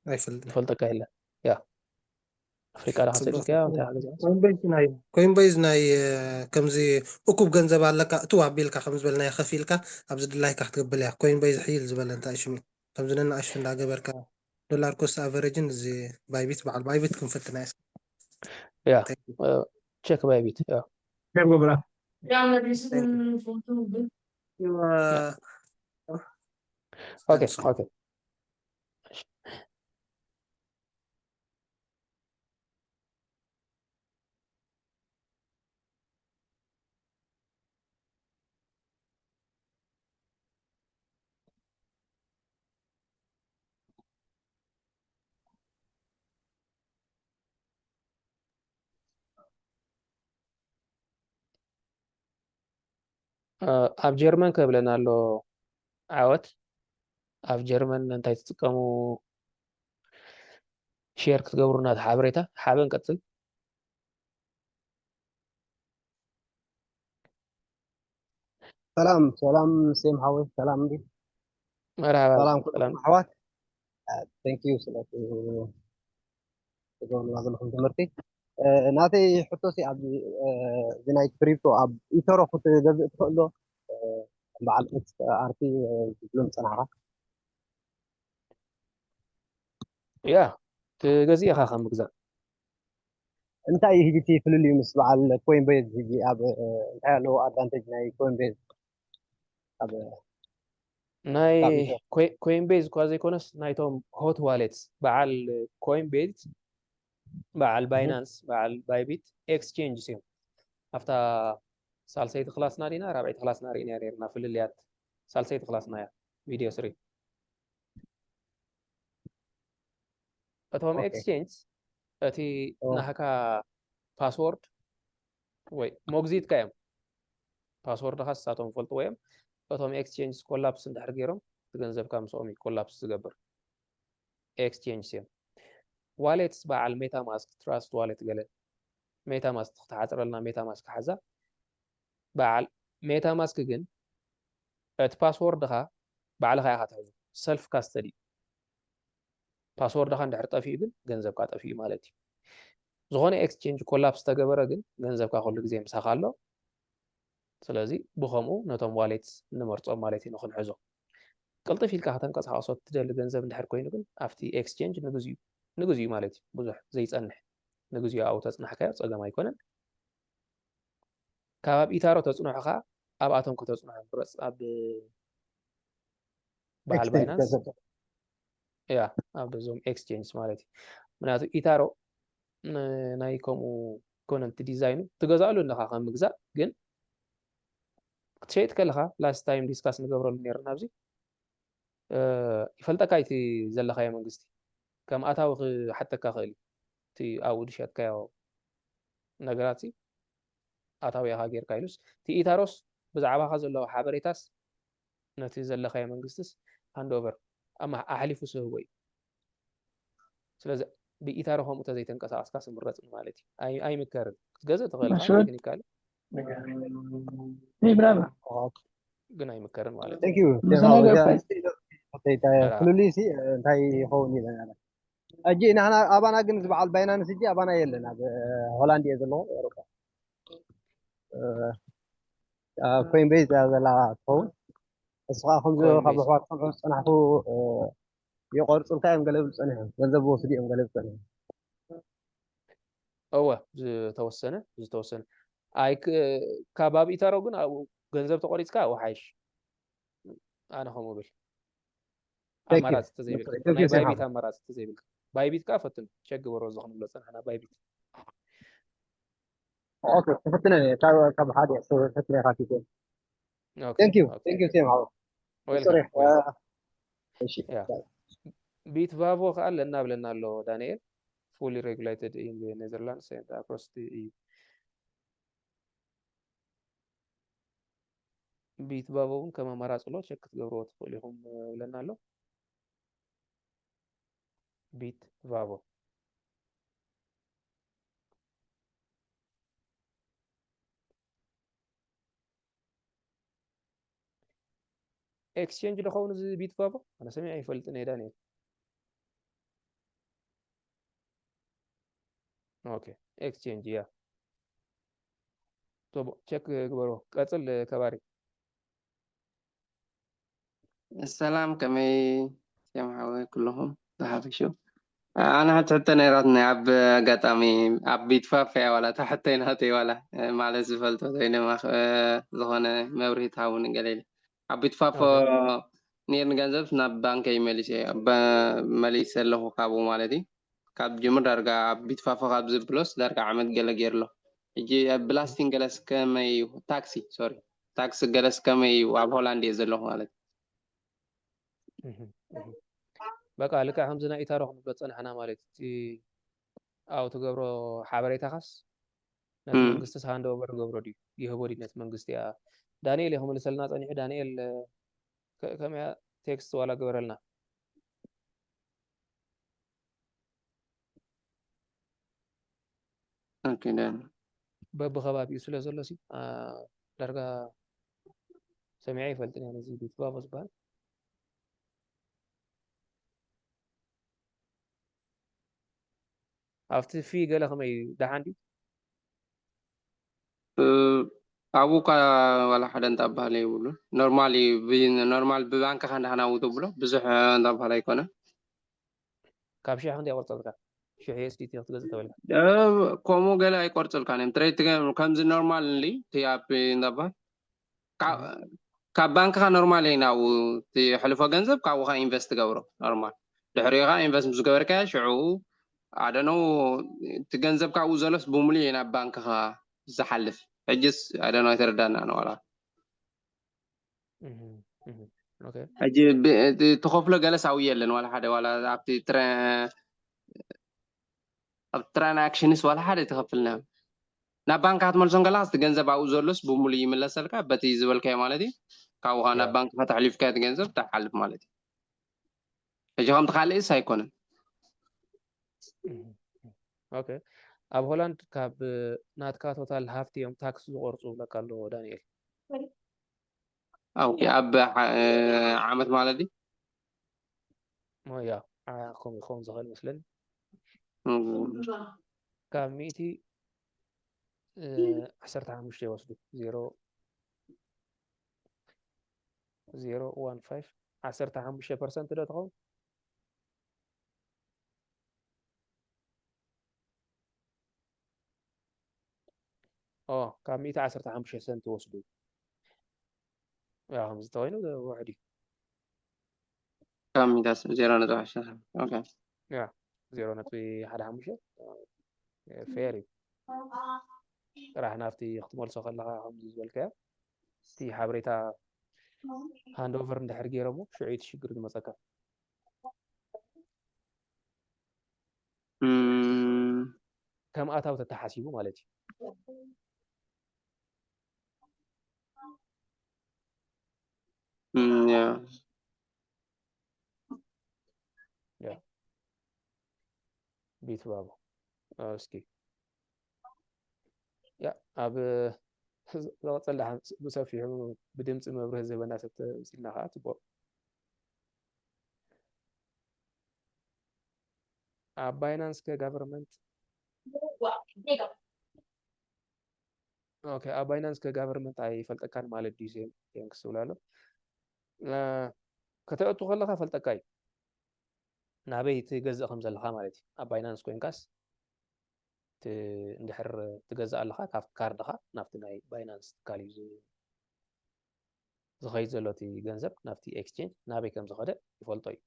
ኣይፈልጥን። ዝፈልጠካ የለን። ያ ኣፍሪቃ ዳኻ ጽቡቅ። ተጭንቅያ እንታይ ገዚእኻስ ኮይንቤዝ ናይ፣ ኮይንቤዝ ናይ፣ እ፣ ከምዚ እኩብ ገንዘብ ኣለካ እቱ ኣቢልካ ከም ዝበልናዮ ከፊልካ ኣብዚ ድላይካ ክትገብር እያ። ኮይንቤዝ ሕይል ዝበለ እንታይ ሽሙ ከምዚ ነናእሽቱ እንዳገበርካ ዶላር ኮስት ኣቨሬጅን እዚ ባይቢት በዓል ባይቢት ክንፈትና እያ። ያ Thank you. እ፣ ቸክ ባይቢት ያ ገብገብራ Thank you. ኦኬ ኦኬ እ፣ ኣብ ጀርመን ከብለና ኣሎ ዓወት። ኣብ ጀርመን እንታይ ትጥቀሙ ሼር ክትገብሩና እቲ ሓበሬታ ሓበን ቀጽል። ሰላም ሰላም ሴም ሓወይ ሰላም እንዲ መርሃባ ሰላም ኩሉ ሰላም። ኣሕዋት። Thank you ስለ ትገብሩና ዘለኹም ትምህርቲ። እ፣ ናተይ ሕቶ ሲ ኣብ፣ እ፣ እዚ ናይ ክሪፕቶ ኣብ ኢተሮ ክትገዝእ ትኽእል ዶ? እ፣ በዓል ኤክስ ኣር ፒ፣ እ፣ ዝብሎም ዝጸናሕካ። ያ ትገዝእ ኢኻ ካብ ምግዛእ። እንታይ እዩ ሕጂ እቲ ፍልልዩ ምስ በዓል ኮይንቤዝ ሕጂ ኣብ፣ እ፣ እንታይ ኣለዎ ኣድቫንቴጅ ናይ ኮይንቤዝ ኣብ ናይ ካብ ኢትዮ? ኮይ-፣ ኮይንቤዝ እኳ ዘይኮነስ ናይቶም ሆት ዋሌትስ በዓል ኮይንቤዝ፣ በዓል እህ። ባይናንስ፣ በዓል ባይቢት ኤክስቼንጅስ እዮም። ኣብታ ሳልሰይቲ ክላስና ዲና ራብዐይቲ ክላስና ርኢና ነርና ፍልልያት። ሳልሰይቲ ክላስና እያ ቪድዮ ስሪ። እቶም ኦኬ። ኤክስቼንጅ እቲ ኦ። ናህካ ፓስወርድ ወይ ሞግዚትካ እዮም። ፓስወርድካ ንሳቶም ፈልጥዎ እዮም። እቶም ኤክስቼንጅ ኮላፕስ እንድሕር ገይሮም እቲ ገንዘብካ ምስኦም እዩ ኮላፕስ ዝገብር። ኤክስቼንጅ እዮም። ዋሌትስ በዓል ሜታ ማስክ፣ ትራስት ዋሌት ገለ ሜታ ማስክ ክትሓፅረልና ሜታ ማስክ ሓዛ። በዓል ሜታ ማስክ ግን እቲ ፓስወርድኻ ባዕልኻ ኢኻ ትሕዞ። ሰልፍ ካስተዲ ፓስወርድኻ እንድሕር ጠፊኡ ግን ገንዘብካ ጠፊኡ ማለት እዩ። ዝኾነ ኤክስቼንጅ ኮላፕስ ተገበረ ግን ገንዘብካ ኩሉ ግዜ ምሳኻ ኣሎ። ስለዚ ብኸምኡ ነቶም ዋሌትስ ንመርጾም ማለት እዩ ንኽንሕዞ። ቅልጥፍ ኢልካ ከተንቀሳቐሶ እትደሊ ገንዘብ እንድሕር ኮይኑ ግን ኣብቲ ኤክስቼንጅ ንግዚኡ፣ ንግዚኡ ማለት እዩ ብዙሕ ዘይጸንሕ ንግዚኡ ኣብኡ ተጽናሕካዮ ጸገም ኣይኮነን። ካብ ኣብ ኢታሮ ተጽንሖ ኸኣ ኣብኣቶም ከተጽንሖ ምረጽ። ኣብ በዓል ኤክስቼንጅ ባይናንስ ገንዘብ ያ ኣብ እዞም ኤክስቼንጅ ማለት እዩ። ምክንያቱ ኢታሮ ን-፣ ናይ ከምኡ ኮነ እቲ ዲዛይኑ ትገዛእሉ ኣለኻ ከም ምግዛእ ግን ክትሸይጥ ከለኻ ላስት ታይም ዲስካስ ንገብረሉ ነርና ኣብዚ እ፣ ይፈልጠካ እቲ ዘለኻዮ መንግስቲ ከም ኣታዊ ክሓተካ ክእል እዩ። እቲ ኣብኡ ዝሸጥካዮ ነገራት ሲ ኣታዊ ኢኻ ጌርካ ኢሉስ እቲ ኢታሮስ ብዛዕባኻ ዘለዎ ሓበሬታስ ነቲ ዘለኻዮ መንግስትስ ሃንድ ኦቨር ኣማ ኣሕሊፉ ዝህቦ እዩ። ስለዚ ብኢታሮ ከምኡ ተዘይተንቀሳቐስካ ስምረጽ ማለት እዩ። ኣይ- ኣይምከርን። ክትገዝእ ትኽእል ኢኻ፣ ኣሽወት። ቴክኒካሊ ይብራራ። ግን ኣይምከርን ማለት እዩ። Thank you። ምሳሌ ገባይ። ፍሉልይ ሲ እንታይ ይኸውን ኢለ ነረ። ሕጂ ንሕና ኣባና ግን ዝበዓል ባይናንስ ሕጂ ኣባና የለን፣ ኣብ ሆላንድ እየ ዘለኹ፣ ኤውሮጳ ኮይንቤዝ እያ ዘላ ትኸውን። እሱ ከዓ ከምዚ ኮይንቤዝ። ካብ ኣሕዋት ከምዑ ዝፀናሕኩ ይቆርፁልካ እዮም፣ ገለ ዝብል ፀኒሑ ገንዘብ ወስዱ እዮም፣ ገለ ዝፀኒሑ እወ ዝተወሰነ ዝተወሰነ ኣይ ክ- ካብ ኣብ ኢታሮ ግን ኣብኡ ገንዘብ ተቆሪፅካ ኣብኡ ሓይሽ። ኣነ ከምኡ ብል Thank you. ኣማራፂ ተዘይብልካ Thank you, ናይ Sam. ባይቢት ኣማራፂ ተዘይብልካ ባይቢት ከዓ ፈትኑ ቸክ ግበሮ እዚ ክንብሎ ፀናሕና ባይቢት ኦኬ፣ ክፍትነ ካብ ካብ ሓደ ክፍትነ ካፊቴ ኦኬ፣ Thank you. ኦኬ። Thank you, Sam. How? Welcome, Sorry. welcome. Uh, እሺ። Yeah. ቢት ቫቮ ከዓ ኣለና ብለና ኣሎ ዳንኤል fully regulated in the Netherlands and across the E U። ቢት ቫቮ እውን ከም ኣማራፂ ኣሎ ቸክ ክትገብርዎ ትኽእሉ ኢኹም ብለና ኣሎ። ቢት ቫቮ ኤክስቼንጅ ዶ ኸውን እዚ ቢት ቫቮ? ኣነ ሰሚዐ ኣይፈልጥን እየ ዳንኤል። ኦኬ ኤክስቼንጅ እያ። ቶቦ ቸክ ግበሮ። ቀፅል ከባሪ። ሰላም ከመይ ሴም ሓወይ ኩለኹም ዝሓፈሹ። ኣነ ሓንቲ ሕቶ ነይራትኒ ኣብ ኣጋጣሚ ኣብ ቢትፋፍ እያ ዋላ እታ ሕቶይ ናተይ ዋላ ማለት ዝፈልጦ ወይ ድማ ዝኾነ መብርሂ ትሃቡኒ ገለ ኢለ ኣብ ቢትፋፎ ነይርኒ ገንዘብ ናብ ባንከይ መሊሰ መሊሰ ኣለኹ ካብኡ ማለት እዩ። ካብ ጅምር ዳርጋ ኣብ ቢትፋፎ ካብ ዝብሎስ ዳርጋ ዓመት ገለ ገይሩ ኣሎ። ሕጂ ብላስቲን ገለስ ከመይ እዩ ታክሲ ሶሪ ታክሲ ገለስ ከመይ እዩ ኣብ ሆላንድ እየ ዘለኹ ማለት በቃ ልክዕ ከምዚ ናይ ኢታሮ ክንብሎ ዝፀናሕና ማለት እቲ ኣብኡ ትገብሮ ሓበሬታኻስ ነቲ መንግስቲ ሃንድ ኦቨር ገብሮ ድዩ ይህቦ ድዩ ነቲ መንግስቲ እያ ዳንኤል እዩ ክምልሰልና ፀኒሑ ዳንኤል ከመያ ቴክስት ዋላ ግበረልና ኦኬ ዳን በብኸባቢኡ ስለ ዘሎ ሲ ዳርጋ ሰሚዐ ይፈልጥን እያ ነዚ ቤት ባቦ ዝበሃል ኣብቲ ፊ ገለ ከመይ እዩ ደሓን ድዩ ኣብኡ እኳ ዋላ ሓደ እንዳ ባህለ ይብሉ ኖርማል ኖርማል ብባንክኻ እንዳህናው ትብሎ ብዙሕ እንዳ ባህለ ኣይኮነ ካብ ሽሕ ክንደይ ቆርፀልካ ሽሕ ዩኤስዲቲ ክትገዝእ ተበልካ ከምኡ ገለ ኣይቆርፅልካን እዮም ትሬድ ከምዚ ኖርማል እንዲ እቲ ኣብ እንዳባል ካብ ባንክኻ ኖርማል እዩ ናብኡ ትሕልፎ ገንዘብ ካብኡ ካ ኢንቨስት ትገብሮ ኖርማል ድሕሪኡ ካ ኢንቨስት ምስ ገበርካዮ ሽዑ ኣደነው እቲ ገንዘብ ካብኡ ዘሎስ ብምሉእ እዩ ናብ ባንክኻ ዝሓልፍ ሕጅስ ኣደነው ኣይተረዳና ንዋላ ሕጂ ትኸፍሎ ገለስ ኣብኡ የለን ዋላ ሓደ ዋላ ኣብቲ ኣብ ትራንኣክሽንስ ዋላ ሓደ ትኸፍልና ናብ ባንክ ክትመልሶ ከለካ እቲ ገንዘብ ኣብኡ ዘሎስ ብምሉእ ይምለሰልካ በቲ ዝበልካዮ ማለት እዩ ካብኡ ናብ ባንክ ከተሕሊፍካ እቲ ገንዘብ ትሓልፍ ማለት እዩ ሕጂ ከምቲ ካልእስ ኣይኮነን ኦኬ ኣብ ሆላንድ ካብ ናትካ ቶታል ሃፍቲ እዮም ታክስ ዝቆርፁ ብለካ ኣሎ ዳንኤል ኦኬ ኣብ ዓመት ማለት ድዩ ያ ከምኡ ክኸውን ዝኽእል መስለኒ ካብ ሚእቲ ዓሰርተ ሓሙሽተ ይወስዱ ዜሮ ዜሮ ዋን ፋይቭ ዓሰርተ ሓሙሽተ ፐርሰንት ዶ ትኸውን ካብ ሚእቲ ዓሰርተ ሓሙሽተ ሰንት ወስዱ ከምዚ ተኮይኑ ውሕድ እዩ ካብ ሚእቲ ዜሮ ነጥቢ ዓሰርተ ኦኬ ያ ዜሮ ነጥቢ ሓደ ሓሙሽተ ፌር እዩ ጥራሕ ናብቲ ክትመልሶ ከለካ ከምዚ ዝበልካዮ እቲ ሓበሬታ ሃንድ ኦቨር እንድሕር ገይሮሞ ሽዑ እቲ ሽግር ዝመፀካ ከም ኣታዊ ተተሓሲቡ ማለት እዩ ይትባቡ። እስኪ ያ ኣብ ዝቐፀል ብሰፊሑ ብድምፂ መብርህ ዝህበና ሰብ ተምፅልና ከዓ ፅቡቅ። ኣብ ባይናንስ ከ ጋቨርንመንት ኦኬ ኣብ ባይናንስ ከ ጋቨርንመንት ኣይፈልጠካን ማለት ድዩ? ሴም ቴንክስ ትብላ ኣሎ። ከተእቱ ከለካ ፈልጠካ እዩ ናበይ ትገዝእ ከም ዘለካ ማለት እዩ። ኣብ ባይናንስ ኮይንካስ እንድሕር ትገዝእ ኣለካ ካብቲ ካርድካ ናብቲ ናይ ባይናንስ ትካል እዩ ዝኸይድ ዘሎ እቲ ገንዘብ ናብቲ ኤክስቼንጅ ናበይ ከም ዝኸደ ይፈልጦ እዩ።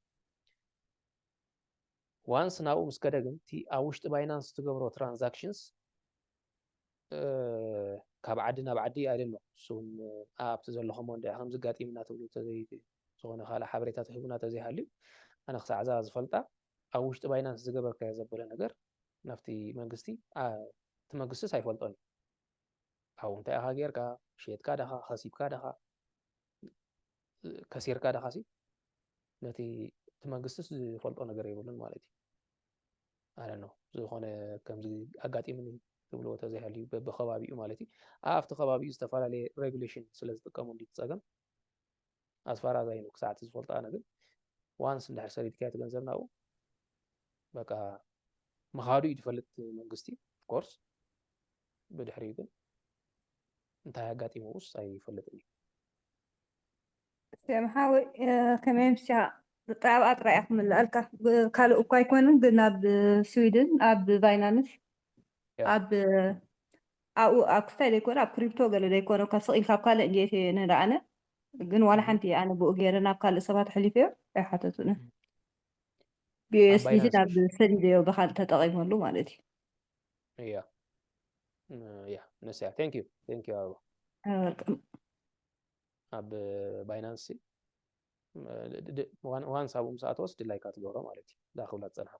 ዋንስ ናብኡ ምስ ከደ ግን እቲ ኣብ ውሽጢ ባይናንስ ትገብሮ ትራንዛክሽንስ ካብ ዓዲ ናብ ዓዲ ኣይደሎ እሱን ኣብቲ ዘለኹም ወንዲ ከም ዝጋጢምና ትብሉ ዝኾነ ካልእ ሓበሬታ ትህቡና ተዘይሃልዩ ኣነ ክሳዕዛ ዝፈልጣ ኣብ ውሽጢ ባይናንስ ዝገበርካዮ ዘበለ ነገር ናብቲ መንግስቲ እቲ መንግስቲስ ኣይፈልጦን እዩ። ካብኡ እንታይ ኢኻ ጌርካ ሸየጥካ ደኻ ከሲብካ ደኻ ከሲርካ ደኻሲ ነቲ እቲ መንግስቲስ ዝፈልጦ ነገር የብሉን ማለት እዩ። ኣነ ነው ዝኾነ ከምዚ ኣጋጢምኒ ትብልዎ ተዘይሃልዩ በብከባቢኡ ማለት እዩ። ኣብቲ ከባቢኡ ዝተፈላለየ ሬጉሌሽን ስለ ዝጥቀሙ እንዲ ጸገም ኣስፋራ ዛይኑ ክሳዕቲ ዝፈልጦ ኣነ ግን ዋንስ እንድሕር ሰዲድካዮ እቲ ገንዘብ ናብኡ በቃ ምኻዱ እዩ ዝፈልጥ መንግስቲ ኮርስ ብድሕሪኡ ግን እንታይ ኣጋጢምውስ ኣይፈልጥን እዩ። ሴም ሓወይ ከመይ ምሻ ኣብኣ ጥራይ እያ ክምልኣልካ ካልእ እኳ ኣይኮንን ግን ኣብ ስዊድን ኣብ ባይናንስ ኣብ ኣብኡ ኣብ ክስታይ ዘይኮነ ኣብ ክሪፕቶ ገለ ዘይኮነ እኳ ስቕ ኢልካ ኣብ ካልእ እንድየ ንርኣነ ግን ዋላ ሓንቲ ኣነ ብኡ ገይረ ናብ ካልእ ሰባት ኣሕሊፈዮ ኣይሓተቱንን ብዩኤስዲቲ ናብ ሰዲደዮ ብካልእ ተጠቒመሉ ማለት እዩ እያ እያ ንስያ thank you thank you ኣበባ ኣይወልቅም ኣብ ባይናንስ ዋንስ ኣብኡ ምስ ኣተወስ ድላይካ ትገብሮ ማለት እዩ ዳ ክብላ ዝፀንሓ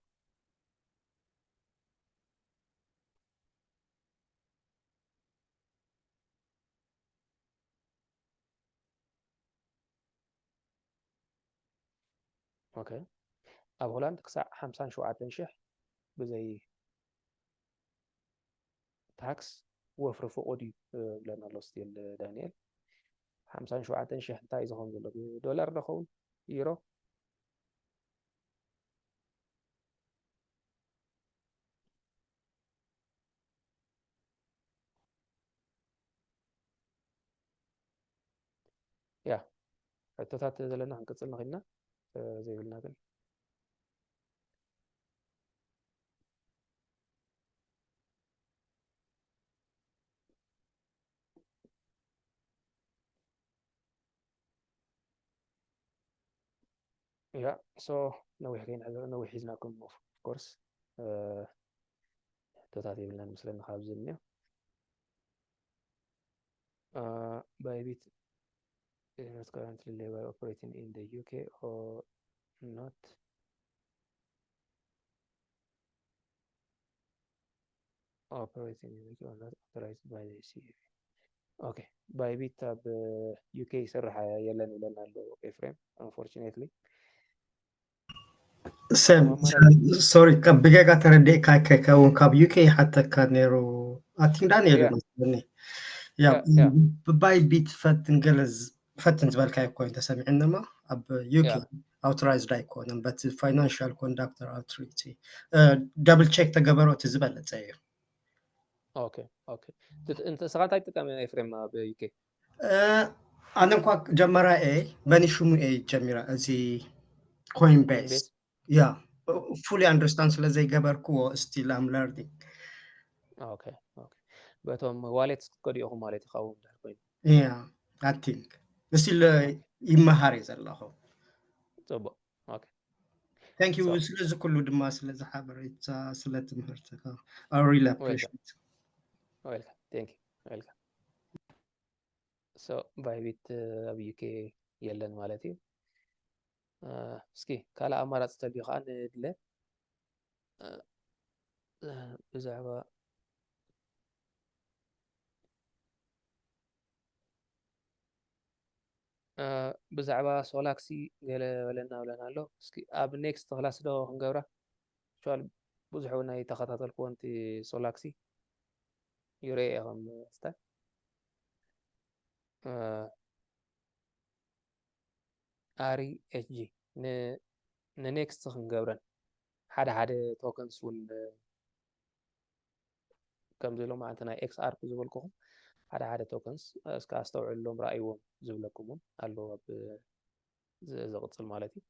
ኦኬ ኣብ ሆላንድ ክሳዕ ሓምሳን ሸውዓተን ሽሕ ብዘይ ታክስ ወፍሪ ፍቑድ እዩ ብለና ኣሎ ስቲል ዳንኤል ሓምሳን ሸውዓተን ሽሕ እንታይ እዩ ዝኸውን ዘሎ ብዶላር ዝኸውን ዩሮ ያ ሕቶታት ዘለና ክንቅፅል ንኽእልና ዘይብልና ግን ያ so ነዊሕ ከይንሕዞ ነዊሕ ሒዝናኩም of course ሕቶታት የብልናን መስለኒ ካብዚ እኒኦ ባይቢት is not currently legal operating in the U K or not operating in the U K or not authorized by the C A B okay ባይቢት ኣብ ዩ ኬ ይሰርሕ የለን ይብለና ኣሎ ኤፍሬም unfortunately ሰብ sorry ብጌጋ ተረዲእካ ከከውን ካብ ዩ ኬ ይሓተካ ነይሩ ኣቲንግ ዳንኤል መስለኒ ያ ብባይቢት ፈትን ገለ ፈትን ዝበልካዮ ኮይኑ ተሰሚዑኒ እሞ ኣብ ዩ ኬ ኣውቶራይዝድ ኣይኮነን በቲ ፋይናንሽል ኮንዳክተር ኣውቶሪቲ ደብል ቼክ ተገበሮ እቲ ዝበለፀ እዩ ኦኬ ኦኬ ንስኻ እንታይ ትጥቀም ኤፍሬም ኣብ ዩ ኬ ኣነ እንኳ ጀመራ እየ በኒ ሽሙ እየ ጀሚራ እዚ ኮይን ቤስ ያ fully understand ስለ ዘይገበርክዎ still I'm learning okay okay በቶም ዋሌት ክትከዱ ኢኹም ማለት ይኸውን ድሕር ኮይኑ yeah I think still ይመሃር እየ ዘለኹ ፅቡቅ okay thank you ስለዚ ኩሉ ድማ ስለዚ ሓበሬታ ስለ ትምህርትካ I really appreciate welcome thank you welcome so ባይቢት ኣብ ዩ ኬ የለን ማለት እዩ እስኪ ካልእ ኣማራፂ ተልዩ ከዓ ንድለ ብዛዕባ ብዛዕባ ሶላክሲ ገለ በለና ብለና ኣሎ እስኪ ኣብ ኔክስት ክላስ ዶ ክንገብራ ል ብዙሕ እውን ኣይተኸታተልክዎን እቲ ሶላክሲ ይረአ ከም ስታይ ኣሪ ኤች ጂ ንኔክስት ክንገብረን ሓደ ሓደ ቶከንስ እውን ከምዚ ኢሎም ኣንቲ ናይ ኤክስ ኣርፕ ዝበልኩኹም ሓደ ሓደ ቶከንስ እስከ ኣስተውዕሎም ረኣይዎም ዝብለኩም እውን ኣለዉ ኣብ ዝቕፅል ማለት እዩ።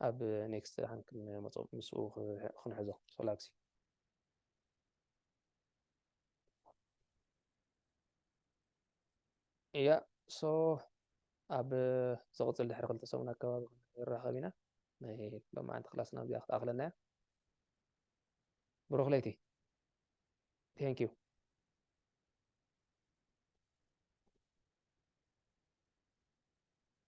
ኣብ ኔክስት ደሓን ክንመፆ ምስኡ ክንሕዞ ሶላክሲ እያ። ሶ ኣብ ዝቕፅል ድሕሪ ክልተ ሰሙን ኣከባቢ ክንራኸብ ኢና። ናይ ሎማዓንቲ ክላስና ኣብዚኣ ክትኣኽለና እያ። ብሩኽ ለይቲ። Thank you።